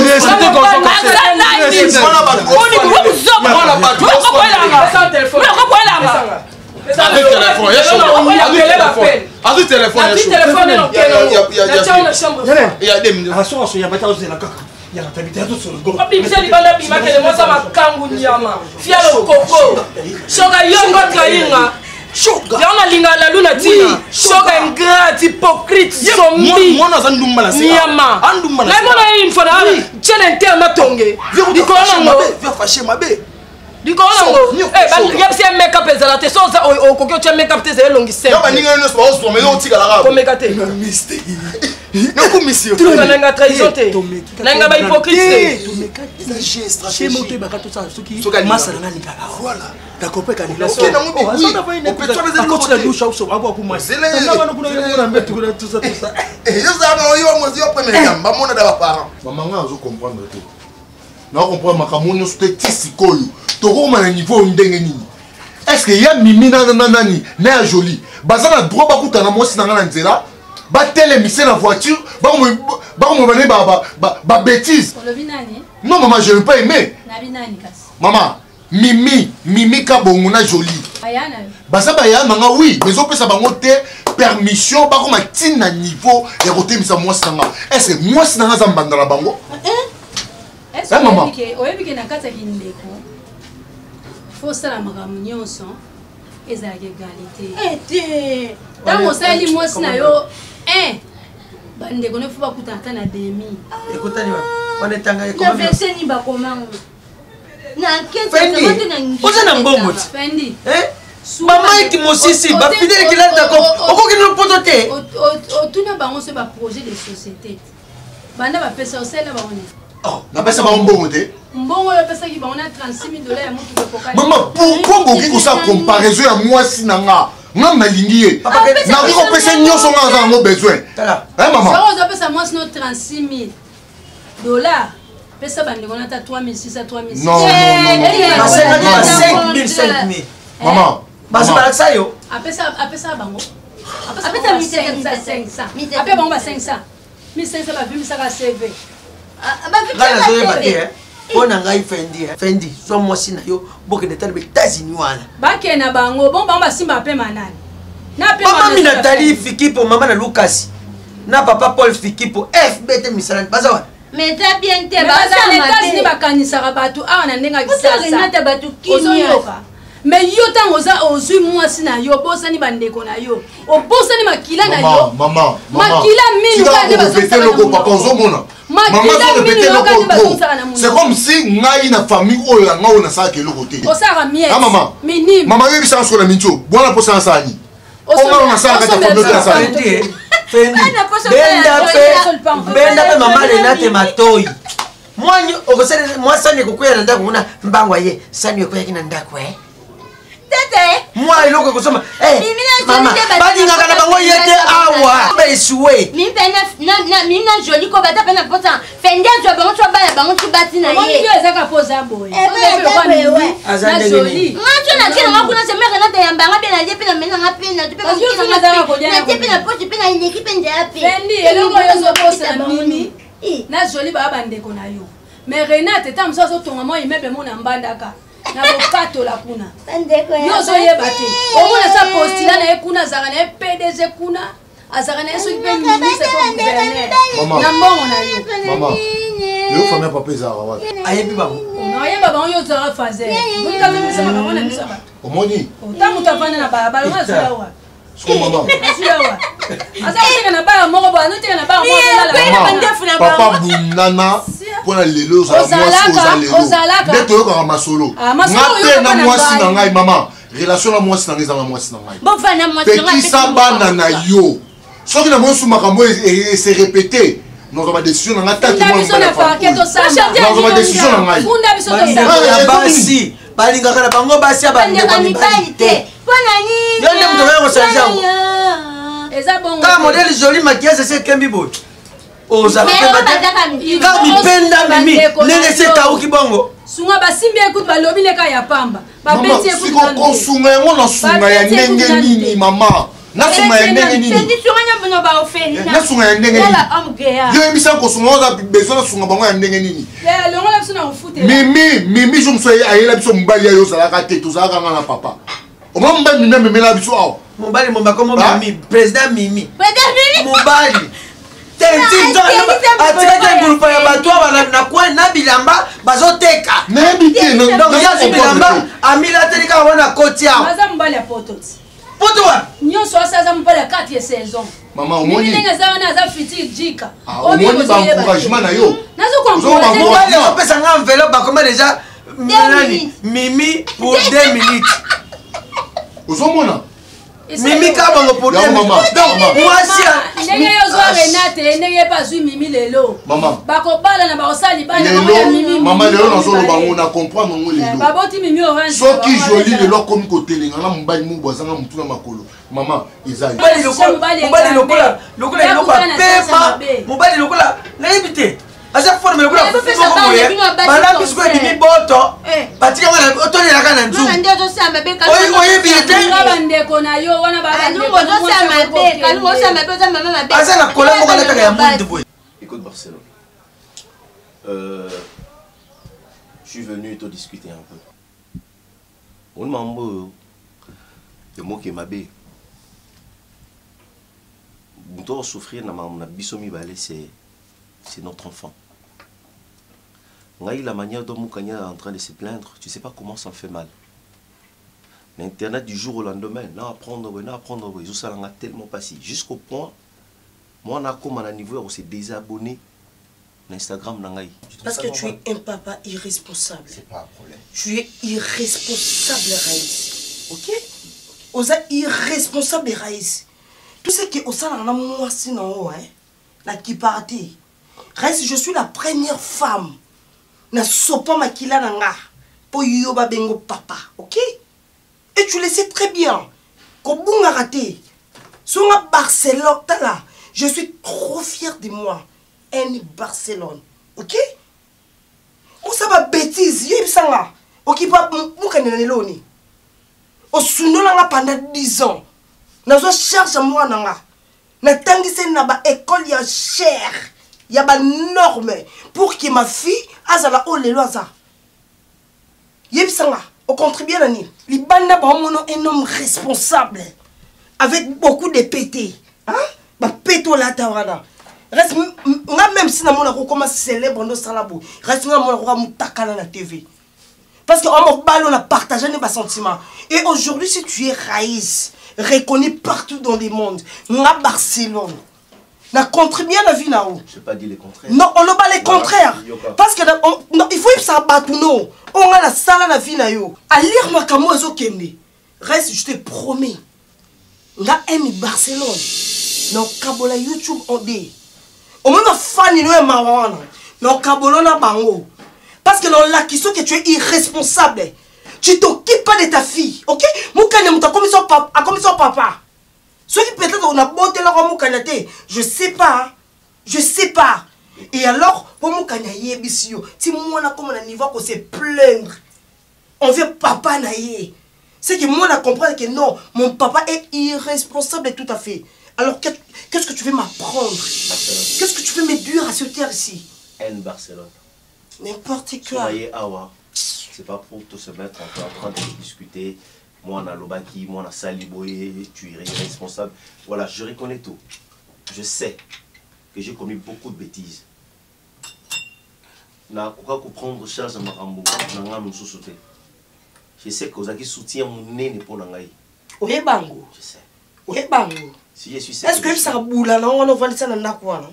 Respectez Gorgon. Azwi telefone Azwi telefone na obimisa libanda bimakele mwasa makangu nyama fia lokoko shoka yongo trayinga yango nalinga lalu na ntina shoka ingrate hypocrite zombi mwana aza ndumba na se nyama andumba na se naimona ye une fois na tie na inter natonge likolo nango fashe mabe likolo nango yebisi ye makeup ezala te so okoki otya makeup te ezala elongi yo baninga nyonso baozwa mais yo otikalaka komeka te nakumisi yo nanga trahison te nanga bahypocrite eza jeu stratégie masala nalingaka voilà bamona da baparent bamanga azo comprendre te na comprendre makambo nyonso te ti sikoyo tokokoma na niveau oyo ndenge nini est ce que ya mimi na nani na ya joli baza na droit bakutana mwasi na nga na nzela batelemise na voiture bakomona ne babétise Olobi nani? non mama je n'ai pas aimé Nabi nani kasi? mama mimi mimi kabongo na joli Aya na yo. baza baya na nga oui mais ezopesa bango te permission bakoma ntina niveau ya kotemisa mwasi na nga est ce que mwasi na nga aza mbanda na bango Est-ce Eh, que maman. oyebi ke oyebi ke na kati ya kindeko fo osala makambo nyonso ezalaka égalité ntango osaleli mwasi na yo 1 bandeko ne fo bakutana ata na demi ekutani wapi wana etanga na verse nini bakomango Fendi oza na mbongo ti bamike mosisi bafidele kilandako okoki no poto te. Otuna bango so baprojet de société banda bapesa osalela bango nini? Napesa bango mbongo te. Mbongo oyo opesaki bango na 36 000 dollars ya motuka ekokani. Mama, pourquoi bokoki kosala comparaison ya mwasi na nga? Nga nalingi ye, nakoki kopesa nyonso nga aza yango besoin. Mama, soki ozopesa mwasi no 36 000 dollars, pesa bandeko na ata 3600, 3600. Non, non, non. Basengaki ba 5000, 5000. Mama, bazo balakisa yo. Apesa bango, apesa bango 500, ape bango ba 500, 1500, bavimisaka CV. Ngai nazoyeba te mpo na ngai. Fendi, Fendi, zwa mwasi na yo, bokende tala ba États-Unis wana. Bakende na bango bongo, bango basimba mpe manani. Mama Minatali Fikipo, mama na Lukasi na papa Paul Fikipo, FBT misala baza wana. Mais eza bien te. Baza na États-Unis, bakanisaka bato awa na ndenge ya kisasa, ozoyoka? Mais yo ntango oza ozwi mwasi na yo, obosani bandeko na yo, obosani makila na yo. Makila minu kaka nde bazongisaka na monoko. Ozomona, c'est comme si ngai na famille oyo ya ngai oyo nasalaka eloko te. Osalaka miette minime. Mama, yoyebisaka sikoyo na minti oyo bwana mposa nasala nini? Onga nasalaka ta famille oyo nasala. Benda mpe mama Renate matoi. Mwani okosala mwa sani ekokwea na ndako kuna, mbango aye sani ekweyaki na ndako e. Mwa eloko ekosomba mama balingaka na bango ye te awa baesue. Mimi na Joli ko bata mpe na posa Fendi azwa bango so bana bango so bati na ye. Ezaka mpo oza boye. Aza ndenge nini? Nga so na kena nga kuna se mere nata yambanga mpe na lie mpe na mena nga mpe na mpe mpe na poche mpe na eleki mpe nzela mpe. Fendi, eloko oyo ozobosana, Mimi na Joli baya bandeko na yo, mais Renate ta mosu azotonga mwa immeuble mo na Mbandaka na bokatola kuna, yo ozoyeba te. Omona sa postila na ye kuna, azalaka na ye PDG kuna, azalaka na ye soki mpe ministre to gouverneur na mbongo na yo. Mama, lelo famille ya papa ezalaka wapi? Ayebi bango. Nayeba bango, yo ozalaka fazer bolikazomisa makambo na miso ya bato. Omoni? Ota moto avanda na balabala ngo azula wapi? Siko mama. Azula wapi? Aza koteka na bala moko boye, azoteka na bala moko. Papa, bundana mpona lelo ozala mwasi oza lelo nde toyokaka masolo. Nga mpe na mwasi na ngai, mama, relation na mwasi na ngai ezanga mwasi na ngai. Pekisa bana na yo. Soki na mosu makambo ese répété, nazwa badécision na ngai. Tati, nazwa badécision na ngai. Basi balingaka na bango basi ya bandeko mibali te. Yo nde moto okoya kosanza yango kaka modele Joli maquillage esi ekembi boye, ozala kaka mipenda mimi ndenge esi ekauki bongo. Sunga basimbi ekutu, balobi leka ya pamba, babeti. Siko kosunga yango na sunga ya ndenge nini, mama? Nasunga ya ndenge nini? Nasunga ya ndenge nini? Yo yebisa kosunga, oza besoin nasunga bango ya ndenge nini? Mimi, Mimi jo mosu ayela biso mobali ya yo ozalaka te, tozalaka nga na papa. Omwa mobali Mimi amemela biso awa. Mobali mobakomo Mimi, président Mimi, mobali atikaki engulupa ya bato awa na coin na bilamba bazoteka. Nayebi te. Donc ye azwi bilamba amilateli kaka wana koti awa. Aza mobali ya poto ti. Poto wapi? Nyonso asi aza mobali ya 4 saison. Mama, omoni ndenge eza wana, aza futur jika. Omoni baencouragement na yo. Mobali azopesa nga enveloppe, bakoma déjà nani, Mimi pour 2 minutes. Ozomona? Mimi Kabongo pour 2 minutes. Donc mwasi ndenge yo ozwa Renate, ndenge ye mpe azwi Mimi lelo, bakobalana, bakosala libala ya Mimi. Mama, lelo nazoloba ngo na comprendre ngo lelo. Baboti Mimi orange. Soki Joli lelo akomi kotelenga na mobali moko azanga motu na makolo, mama, eza mobali lokola lokola eloko ya pema, mobali lokola nayebi te, aza forme lokola moko boye, balambi sikoyo ebimi boto, batika wana otolelaka na nzungu, oyebi ye te. Bandeko na yo wana. Aza na kola moko alataka ya mwindu boye. Écoute Barcelone, je suis venu te discuter un peu. On mambo emoki mabe. Moto souffrir na makambo na biso mibale, c'est notre enfant. Ngai, la manière dont Moukania est en train de se plaindre, tu sais pas comment ça me fait mal. L'internet du jour au lendemain, na apprendre, na apprendre, ils ont tellement passé. Jusqu'au point, moi, on a comme à niveau, on s'est désabonné. Na Instagram na ngai. Parce que tu es un papa irresponsable. C'est pas un problème. Tu es irresponsable, Raïs. Ok Oza irresponsable, Raïs. Tout ce qui est au sein de moi, sinon, hein, la qui partait. Raïs, je suis la première femme. Na sopa makila na nga. Po yo ba bengo papa, ok Et tu le sais très bien. Kobunga raté. Songa Barcelone, tala. Je suis trop fier de moi. N Barcelone. Ok osala babétise yebisa nga okipa mokende na lelo ni osundola nga pendant 10 ans nazwa charge ya mwana nga natangisi na baekole ya cher ya banorme pour que ma fille azala oyo lelo aza yebisa nga ocontribue na nini libanda baomono un homme responsable avec beaucoup de pt bapete olata wana reste nga même si namona kokoma célèbre nde osala boye reste nga namona koka motakala na tv parce que omobali on a partagé ne basentiment et aujourd'hui si tu es raïs reconnu partout dans le monde nga barcelone na contribué na vie na yo j'ai pas dit le contraire non oloba le contraire parce que on, non, il faut yebisa bato no oyo nga nasala na vie na yo alire makambo ezokende reste je te promets nga emi barcelone nakokabola youtube en d omoni bafani no ya mawa wana nakokabola na bango parce que naolakisi que tu es irresponsable tu t'occupes pas de ta fille ok mokanya moto akomisa yo papa soki peut-être nabotelaka mokanya te je sais pas je sais pas et alors mpo mokanya ayebisi yo ti mwana akoma na niveau ako se plaindre on veut papa na ye c'est que mwana comprendre que non mon papa est irresponsable tout à fait alors qu'est-ce que tu veux m'apprendre qu'est-ce que tu veux me dire à cette heure ici N Barcelone n'importe quoi awa c'est pas pour tout se mettre en train de discuter moi nalobaki moi nasali boye tu es irresponsable voilà je reconnais tout je sais que j'ai commis beaucoup de bêtises nakoka koprendre charge ya makambo na ngai mosusu te je sais que ozalaki soutien monene mpo na ngai oyeba yango oyeba yango si je suis est ce que oyebisaka bula na wana ovandisa na ndako wana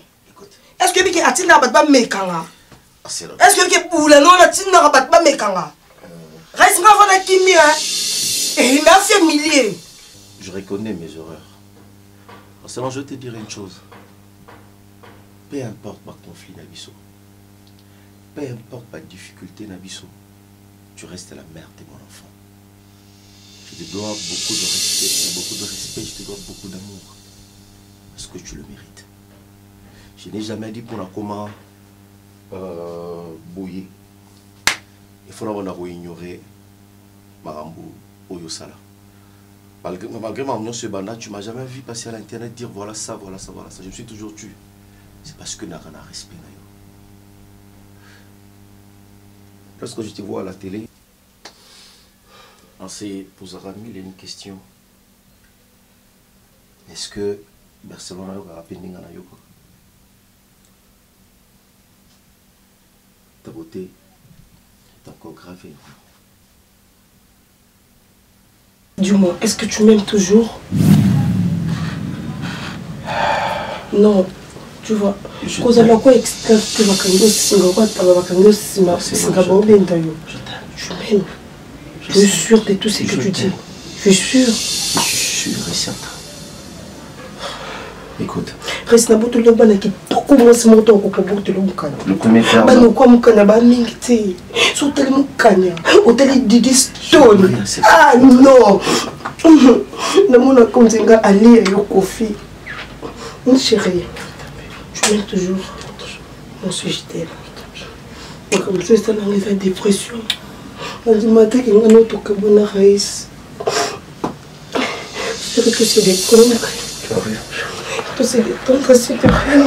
est ce que oyebiki atindaka bato bamekanga est ce que oyebiki bula na wana atindaka bato bamekanga rais nga avanda kimia eh, na familier je reconnais mes erreurs Seulement, je vais te dire une chose. Peu importe ma conflit na biso, peu importe ma difficulté na biso, tu restes la mère de mon enfant. Je te dois beaucoup de respect, beaucoup de respect, je te dois beaucoup d'amour. Parce que tu le mérites. Je n'ai jamais dit pour la comment euh, bouiller. Il faut l'avoir ignoré makambo oyo osala. Malgré, malgré ma nyonso ebanda, tu m'as jamais vu passer à l'internet dire voilà ça, voilà ça, voilà ça. Je me suis toujours tu. C'est parce que naka na respect na yo. Lorsque je te vois à la télé, on s'est posera mille et une questions. Est-ce que Barcelone ayokaka mpe ndenge nayokaka? Ta beauté est encore gravée. Dis-moi, est-ce que tu m'aimes toujours Non, tu vois, kozala ko esclave te bakangi osinga okataba bakangi osima singa baobenda yo. Tu m'aimes. Je suis sûr de tout ce que tu dis. Je suis sûr. Je suis sûr et certain. Écoute. Reste na botoli bana kitoko mwasi moko to okoka botoli mokanya. Bana okwa mokanya ba mingi te. So otali mokanya, otali Didi Stone. Ah non. Namona comme nzenga alia yo Kofi. Mon chéri, tu m'aimes toujours. Mon suis je t'aime. Makambo mosusu esalanga eza dépression. Nandima te ke nga notokabona Raïs. Chérie, tout se détendre. Tout se détendre, s'il te plaît.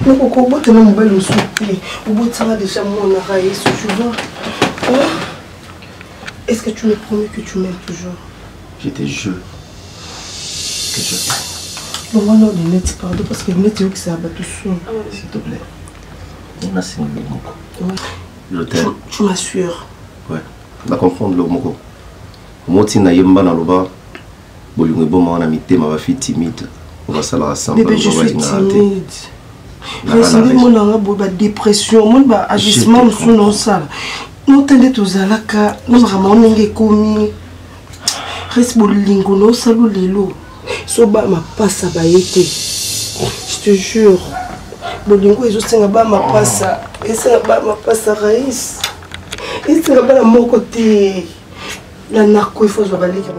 nakoka obotana mobali mosusu te obotisanga déjà mwana raïs tu vois oh. est ce que tu me promets que tu m'aimes toujours je te jure que je t'aime bon wana lunette pardon parce que lunette eyokisaka bato son s'il te plaît nasengi yo moko je t'aime tu m'assures ouais na comprendre lo moko omoti na yemba na loba bolingo eboma wana mitema ba fille timide oyo basalaka semblant balingaka te. Rais nde monanga boye badépression omoni baagissement mosusu naosala nota nde tozalaka na makambo yango ndenge ekomi. Rais, bolingo naosala lelo so ba mapasa baye te, je te jure, bolingo ezosenga ba mapasa, esenga ba mapasa. Rais, esenga bana moko te la narco, il faut zwa baleki.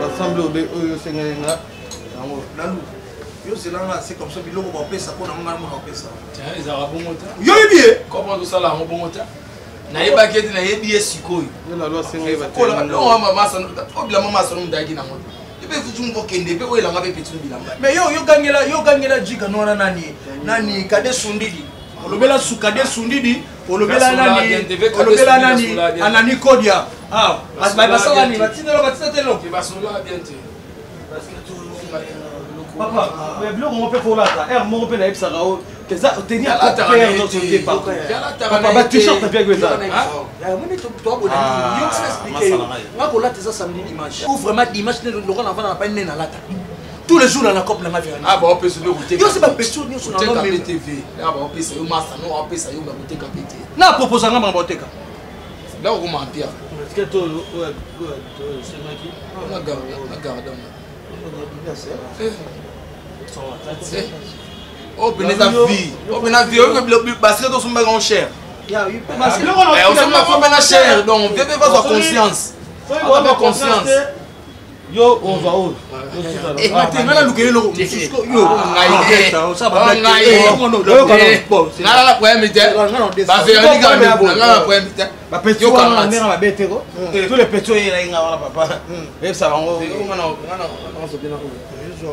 Basemble oyo osengeli nga yango. Lalu, yo zelanga, c'est comme ça biloko bapesa mpo na ngai mona opesa. Ezalaka bongo te. Yo yebi ye. Comment tosala yango bongo te? Nayebaki ete nayebi ye sikoyo. Bilamba masano mudaki nango te mpe futu moko kende mpe oyo elanga mpe peti bilamba. Mais yo yogangela, yogangela jika no wana nani nani kade sundidi olobela su kade sundidi olobela nani, olobela nani, anani kodia. Ah, basala nini? Batindela, batinda te eloko. Papa, mais biloko ngo mpe folata aire moko mpe nayebisaka o eza teni papa, ba t-shirt mpe eza. Nga kolata eza samedi, dimanche ou vraiment dimanche nde lokola navanda na pai nde nalata tous les jours na cope nanga. Ah, baopesa yo koteka. Yo se bapeso nyonso. Koteka pe TV baopesa yo masa no, aopesa yo bakoteka pe te. Na proposa nga makambo oteka. Biloko koma empire. Oyo pene eza vie, oyo pena vie, oyo basket osombaka en cher, osombaka pena cher. Donc vie mpe bazwa conscience, azwa conscience. Yo ozwa oyo. Te, nga naluka eloko mosusu yo. Nalala problème te, bavernika nga na problème te. Bapeti wana ndenge mabe te ko, tous les petits oyo elaki nga wana papa, oyebisa bango,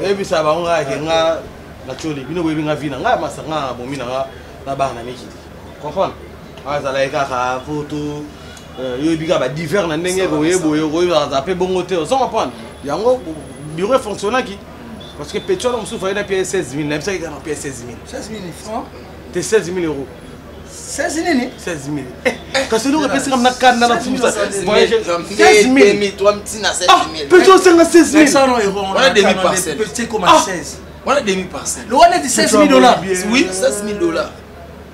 oyebisa bango kaka ke nga na tioli bino, boyebi nga vi na nga masa nga na bomi na nga na bana na mikili, comprendre? Azalaki kaka poto, yoyebi kaka badivers na ndenge boye boye, okoyebaka mpe bongo te, ozo comprendre? Yango bureau efonctionnaki parce que petit wana mosusu aye na pie 16 000, nayebisaki kaka na pie 16 000. 16 000 francs te, 16 000 euros. 16 nini? 16 000. Kasi eloko epesika na kanda na fumisa voyage 16 000, petit osenga 16 000. Wana demi parcelle. Petit comme 16. Wana demi parcelle. Le wana dit 16 000 dollars. Oui, 16 000 dollars.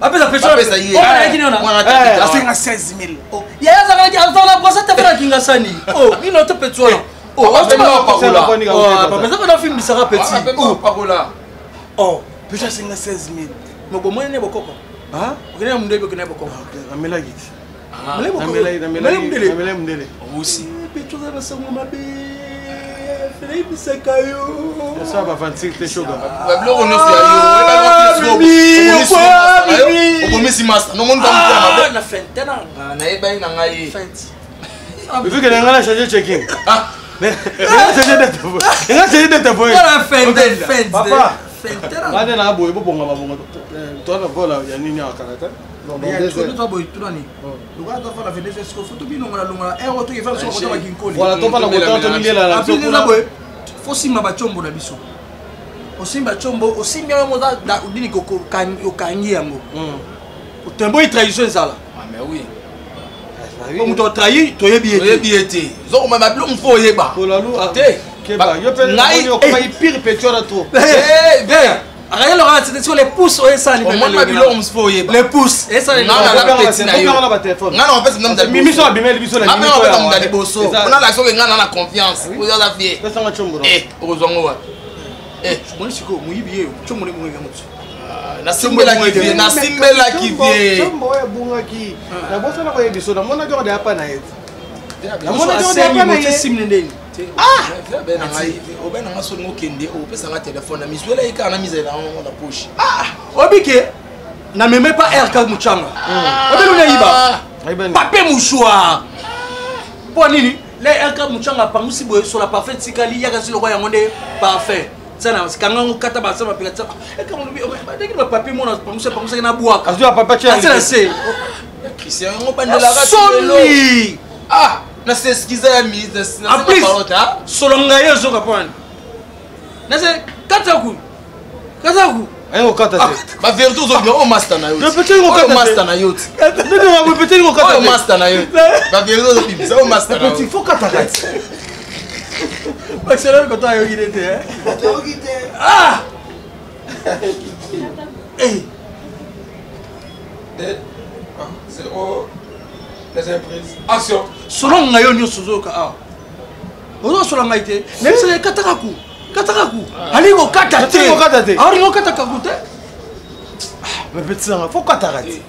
Bapesa. Bapesa ye. Asenga 16 000. Yaya azalaki azala brosa te mpe kingasani. Oh, bino te petit wana. Oh, papa na filmisaka petit. Oh, petit asenga 16 000. Mais bomoni ne bokoko. Okende na mundu, okende na bokoko. Namelaki te. Mundele. Mundele. Osi. Petit oza na sango mabe. Nayebisaka yo. Esa bavantir te, shoga. Babiloko nyonso ya yo obomisi masa nomoni. Na fente na nayebani na ngai. Vu que nga na change checking, nga change date boye. Papa, nga nde na boye bobonga babonga toana vola ya nini awa kala te. Voilà, tofanda kotala tomilela na biso. Fosimba bacombo na biso, osimba combo, osimbi yango oza nini, okangi yango otemboyi, trahison ezala. Mais oui. Po moto atrahi, toyebi ye. Toyebi ye te, ozokoma babiloko mosusu oyeba te. Yo mpe Ngai okomaki pire petit wana trop. Akayelo kaka tete siko les pouces oyo esali. Omoni babiloko mosusu oyeba. Les pouces esali. Nga na petit na yo, nga na opesa mna miso abimeli biso na opesa mutu ya liboso mpona la soki nga na na confiance oyo aza fie. Pesanga tshombo. Okozwa ngo wapi? Omoni sikoyo moyibi ye, tshombo nde bongo motu. Nasimbelaki vie, nasimbelaki vie. Tshombo oyo ebungaki, nabosana koyebi biso, namonaki oko deya pa na ye, namonaki oko deya pa na ye. Simne ndeni. Obe nanga soki okende opesanga telefone na mizwela ye kaka na mizela yango na poche. Obike na meme pa rk muchanga obeli unayiba papier mouchoir mpo nini le rk muchanga apangusi boye sola parfait tikali yaka si lokwa yango nde parfait sana kanga ngo kata basa mapeka tia ekangolobi bapapier mona pangusi apangusaki na bwaka azwi bapapier tia atie na se. Christian yango bandelaka. Soni. Ah, na s'excuse ya ministre. En plus solo ngai ye ozoka mpo wani nase kataku kataku. Ayi kokata te. Ba vérité ozobima oyo master na yo. Répétez kokata te. Master na yo. Répétez kokata te. Oyo master na yo. Ba vérité ozobimisa oyo master na yo. Petit faut kata kati. Barcelone koto ayoki te te. Ayoki te. Ah! Eh. 2 1 0 Deuxième prise. Action. Solo ngai yo nyonso ozoyoka awa. Ozosola ngai te. Nayebisaka ekataka ku. Kataka ku. Alingi kokata te. Alingi kokata te. Alingi kokata ku te. Mais petit nanga faut kataka te.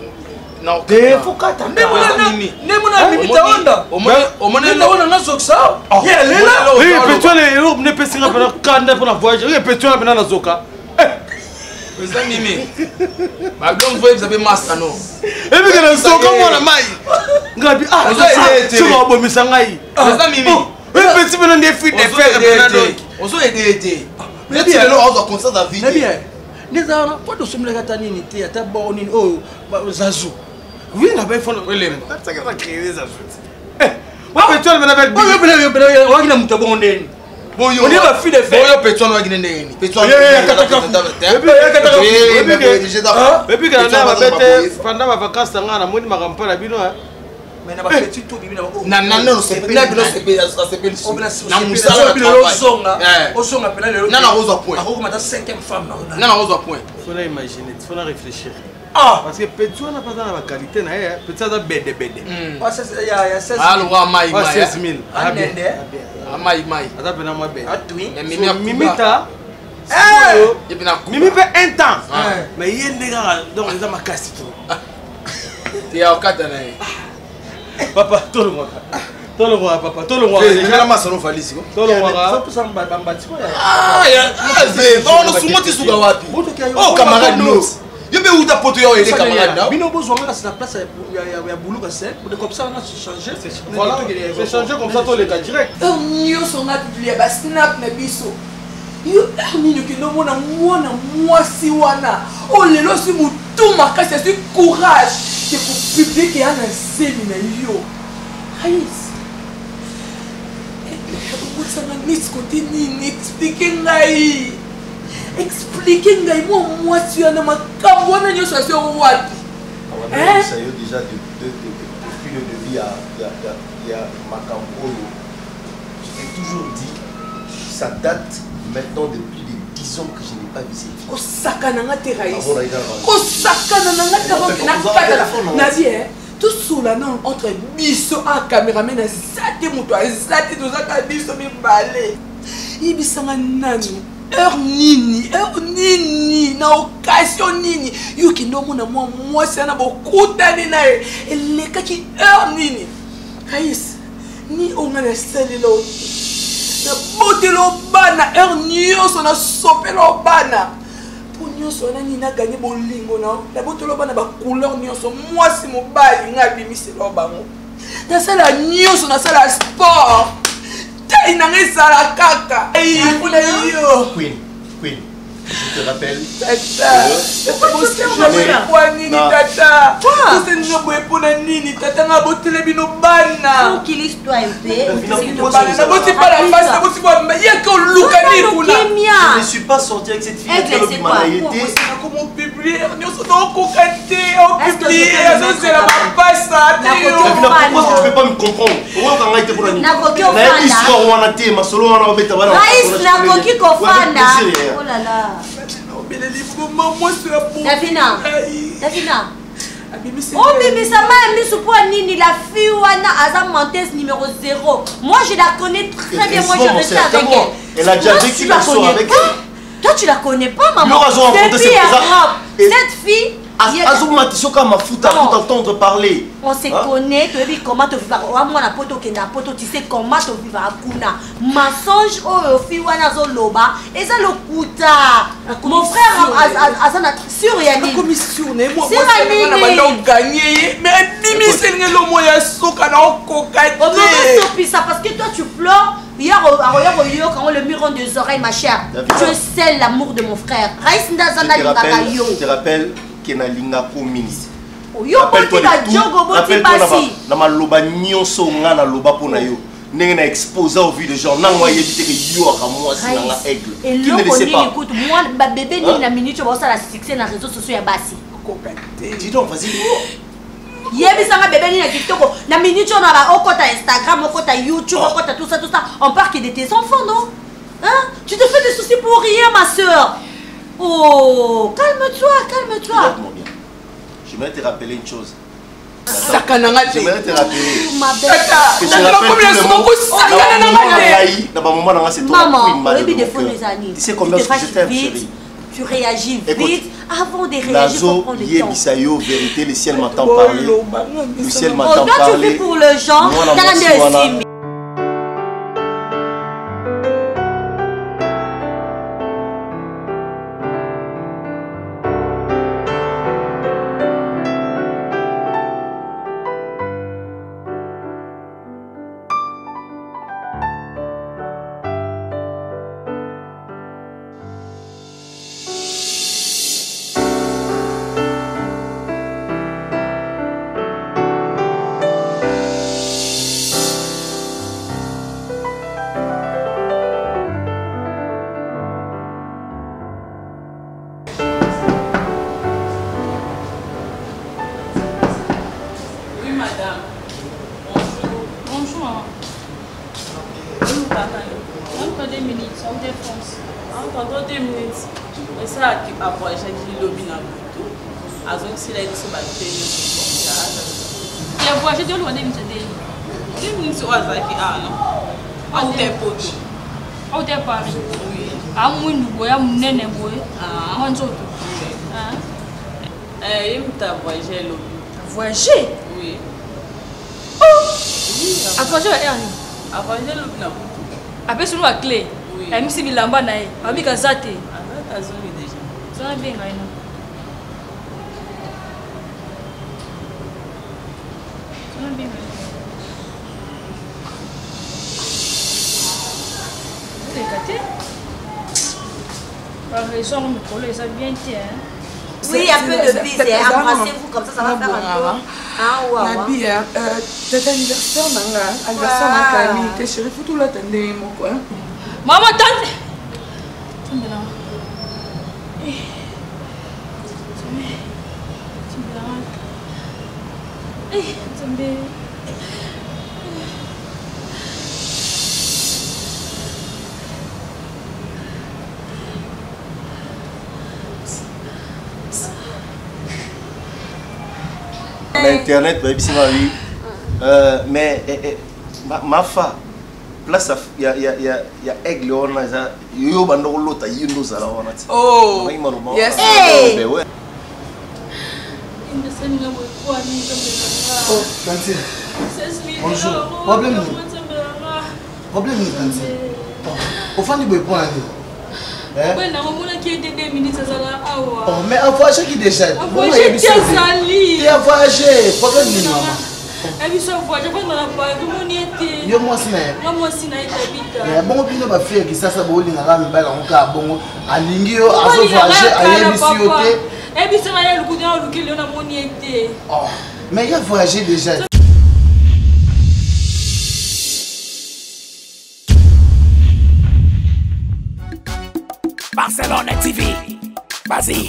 Te faut kataka. Nde mona mimi taonda. Omoni taonda nazokisa. Ye alela. Oui, petit wana eloko mne pesi nga pena kanda pona voyage. Oui, petit wana pena nazoka. Président Mimi. Ba blonde voyebisa mpe masta no. Ebike na zoka mwana mai. Ngabi ah soki obomisa ngai. Président Mimi. Petit pena nde fuite de fer pena donc. Ozo aider ye te. Neti lelo azwa conscience ya vie. Nabi nde eza wana po tosomelaka ata nini te ata bor nini oyo zazu. Oui na bai fono. Elemba. Natsaka créer zazu. Eh, wa petit wana pena oyo waki na moto bongo ndeni. Boyo ba fille de fer. Boyo petit wana waki ndenge nini? Petit wana. Epi kana na babete pendant ba vacances nga namoni makambo mpa na bino mais na bapetit to bimi na na sepeli na bino sepeli asepeli na musala na ozonga ozonga pena lelo na na kozwa point akokoma ta cinquième femme na na na kozwa point. Faut na imaginer, faut na réfléchir. Ah parce que petit wana mpe aza na baqualité na ye petit aza bedebede aloka mai mai 16 000 mai mai aza mpena mwa bede mimita mimi mpe un temps mais ye nde kaka donc eza makasi to te akata na ye papa tolongwaka tolongwaka papa tolongwaka masano valisi tolongwaka sungo ti suka wapi o camarade no yo mpe uta poto yo ele camarade na bino bozwanga kasi na place ya bulu kasi comme ça na changer. Voilà, c'est changer comme ça toleka direct. Heure nyonso nga publie basnap na biso yo heure nini okende omona mwana mwasi wana oyo lelo ozwi motu makasi azwi courage ke kopublie ke ya na zemi na yo rais okotisanga neti kote nini explike ngai explike ngai mwa mwasi wana makambo wana nyonso azwi yango wapi? Awanayebisa yo déjà depuis le début ya makambo oyo, je t'ai toujours dit, ça date maintenant de plus de 10 ans que je n'ai pas vu cette fille. Kosakana nga te rais, kosakana na nga te nakatala nabi e tosola nano entre biso a cameraman aza te moto aza te tozaka biso mibale yebisanga nanu heure nini heure nini na occasion nini yo okende omona mwa mwasi wana bokutani na ye elekaki heure nini rais ni oyo ngai nasalela yo te nabotela yo bana heure nyonso nasopela yo bana mpo nyonso wana nini naganye bolingo na yo nabotela yo bana bacouleur nyonso mwasi mobali ngai abimisela yo bango nasala nyonso nasala sport tai na ngai ezala kaka mpona yo. Queen, Queen, je te rappelle. Tata boye nini tata toselinga boye mpona nini tata nga abotele bino bana naboti bana mpasi naboti bana yeke oluka nini kuna. Je ne suis pas sorti avec cette fille. Komopublie nyonso tokoka te opublie azozela bapasa te. Pourquoi tu peux pas me comprendre? Oyoka ngai te mpona nini? Nayebi histoire wana te, masolo wana babeta bana. Rais nakoki kofanda. Oh là là. Obeleli boma mwasi ya Davina. Davina. Obimisa mai ya misu mpo nini? La fille wana aza menteuse numéro 0. Moi je la connais très bien, moi je reste avec elle. Elle a déjà Toi, vécu tu la l'histoire connais avec pas. Toi tu la connais pas maman. Laura azo raconter, Depuis c'est pour ça. Europe, Et- cette fille azomatisa kaka mafuta Non. pour t'entendre parler. On se Hein? connaît, toyebi comment tovivaka oa mwana poto okenda poto, tu sais comment tovivaka kuna. Mensonge oyo fille wana azoloba eza lokuta. Mon frère aza na sur ya nini? Akomi sur na ye Sur ya nini? banda oganye ye mais abimiseli ngai lomo ya suka na okoka te. Obokosopisa parce que toi tu pleures hier akoya koyoka yango le mur des oreilles ma chère. Davina. Tu es seul l'amour de mon frère. Rais nde aza Je te nalingaka rappelle, yo. je te rappelle ke nalingako mingi. Yo boti Rappelle-toi de bajogo tout. boti Rappelle-toi na basi. na maloba nyonso nga naloba mpo na yo. Ndenge na exposa au vu de gens nango ayebi te ke yo aka mwasi nanga aigle. Qui ne le eloko sait nini pas. kutu mwana babebe nini na minute oyo baosala succès na réseau sociaux ya basi. Dis donc, vas-y. Yebisanga bebe nini ya kitoko na minute oyo na ba okota Instagram, okota YouTube, okota tout ça, tout ça, on parle que de tes enfants, non? Hein? Tu te fais des soucis pour rien, ma soeur. Oh, calme-toi, calme-toi. Regarde-moi bien. J'aimerais te rappeler une chose. Sakana nga te. J'aimerais te rappeler. Ma belle. Que je rappelle tout le monde. Sakana na nga te. Na ba moment na nga c'est toi la Maman, queen mother oyebi de mon défaut cœur. les amis. Tu sais combien Tu te je fâches t'aime, vite, chérie. Tu réagis Écoute, vite. Avant de réagir, faut Nazo prendre le temps. yebisa yo vérité, le ciel m'entend parler. Le ciel Oh, m'entend toi, tu parler. vis pour le genre. Mwana Tala mwasi nde wana. esimbi. Oui, madame. Bonjour. Bonjour, maman. Oui, papa. Entre 2 minutes, on défonce. Entre 2 minutes. Esalaki avoyageaki lobi na butu, azongisela biso bate nyonso. Ya voyage te, oluka 2 minutes te. 2 minutes oyo azalaki awa, auta epoto. Auta Paris. Amwindu boye, amunene boye. Mwa nzoto. Ye moto avoyage lobi. Voyage? Oui. Avoyage ba heure nini? Avoyage lobi na butu. Apesi no baclé. Oui. Ayebisi bilamba na ye. Abika aza te. Azalaki, azongi déjà. Zona benga ye no. Zona benga ye. Oleka te. Baraison yango mikolo eza bien te, hein. Oui, un peu de bise, hein. Embrassez-vous comme ça, ça va faire un peu. Ah, ouais, ouais. Nabi, tata, anniversaire na nga, anniversaire na Kami te, chéri, faut tolata ndenge moko, hein. Mama, tante. Tondela. Eh. Nzambe. Tondela. Eh, Nzambe. Na internet bayebisi nga oui. Mais mafa place ya aigle wana eza yo banda kolota ye nde ozala wana ti. Oh, Nabangi maloba yes. wana. Hey! Ben ouais. Oh, tantine. Bonjour. Problème nini? Problème nini, tantine? Oh, ofandi boye mpo na nini? Eh? Mobali nango omonaki ete 2 minutes azala awa. Oh, mais avoyageki déjà. Avoyage te, azali. Te, avoyage. Problème nini, mama? Abiso avoyage, afanda na Paris, omoni ete. Yo mwasi na ye? Nga mwasi na ye, Tabita. Eh, bongo bino bafille ya Kisasa bolingaka mibali yango kaka bongo, alingi yo, azovoyage, ayebisi yo te. Ayebisanga ye lukuta, na olukeli yo, namoni ye te. Oh, mais il a voyagé déjà. Barcelone TV. Vas-y.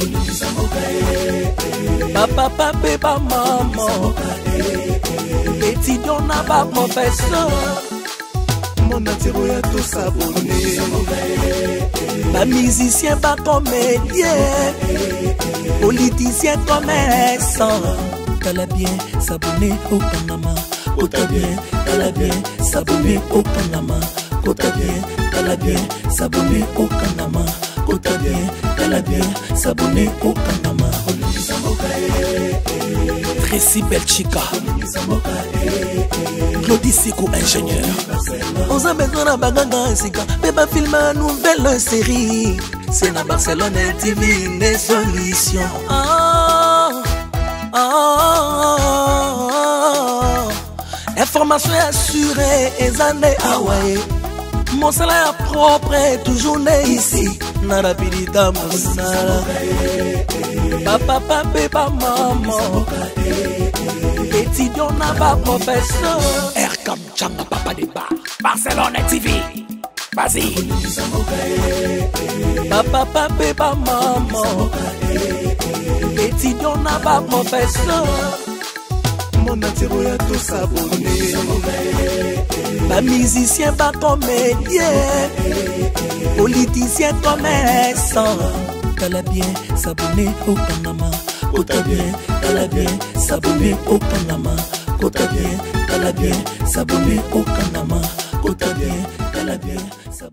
Bapapa mpe bamama, étudiant na baprofesseur, monde entier oya tosabone, bamusicien, bacomédien, politicien, commerçant, tala bien, s'abonner, okangama, kota bien, tala bien, s'abonner, okangama, kota bien, tala bien, s'abonner, okangama, kota bien, tala bien, s'abonner, okangama. Tracy Belchika, Claudie Siko, ingénieur. Oza besoin na baganga sika mpe bafilme ya nouvelle série, c'est na Barcelone TV nde solution. Ah, ah, ah, ah. Information ya sûre eza nde awa ye, mosala ya propre toujours nde ici na rapidité, mosala bapapa mpe bamama, étudiant na baprofesseur, Erkam Changa, papa de bar. Barcelone TV. Vas-y. Bapapa mpe bamama, étudiant na baprofesseur, monde entier oya tosabone. Bamusicien, bacomédien, politicien, commerçant. Tala bien, s'abonner, okangama. Kota bien, tala bien, s'abonner, okangama. Kota bien, tala bien, s'abonner, okangama. Kota bien, tala bien, s'abonner.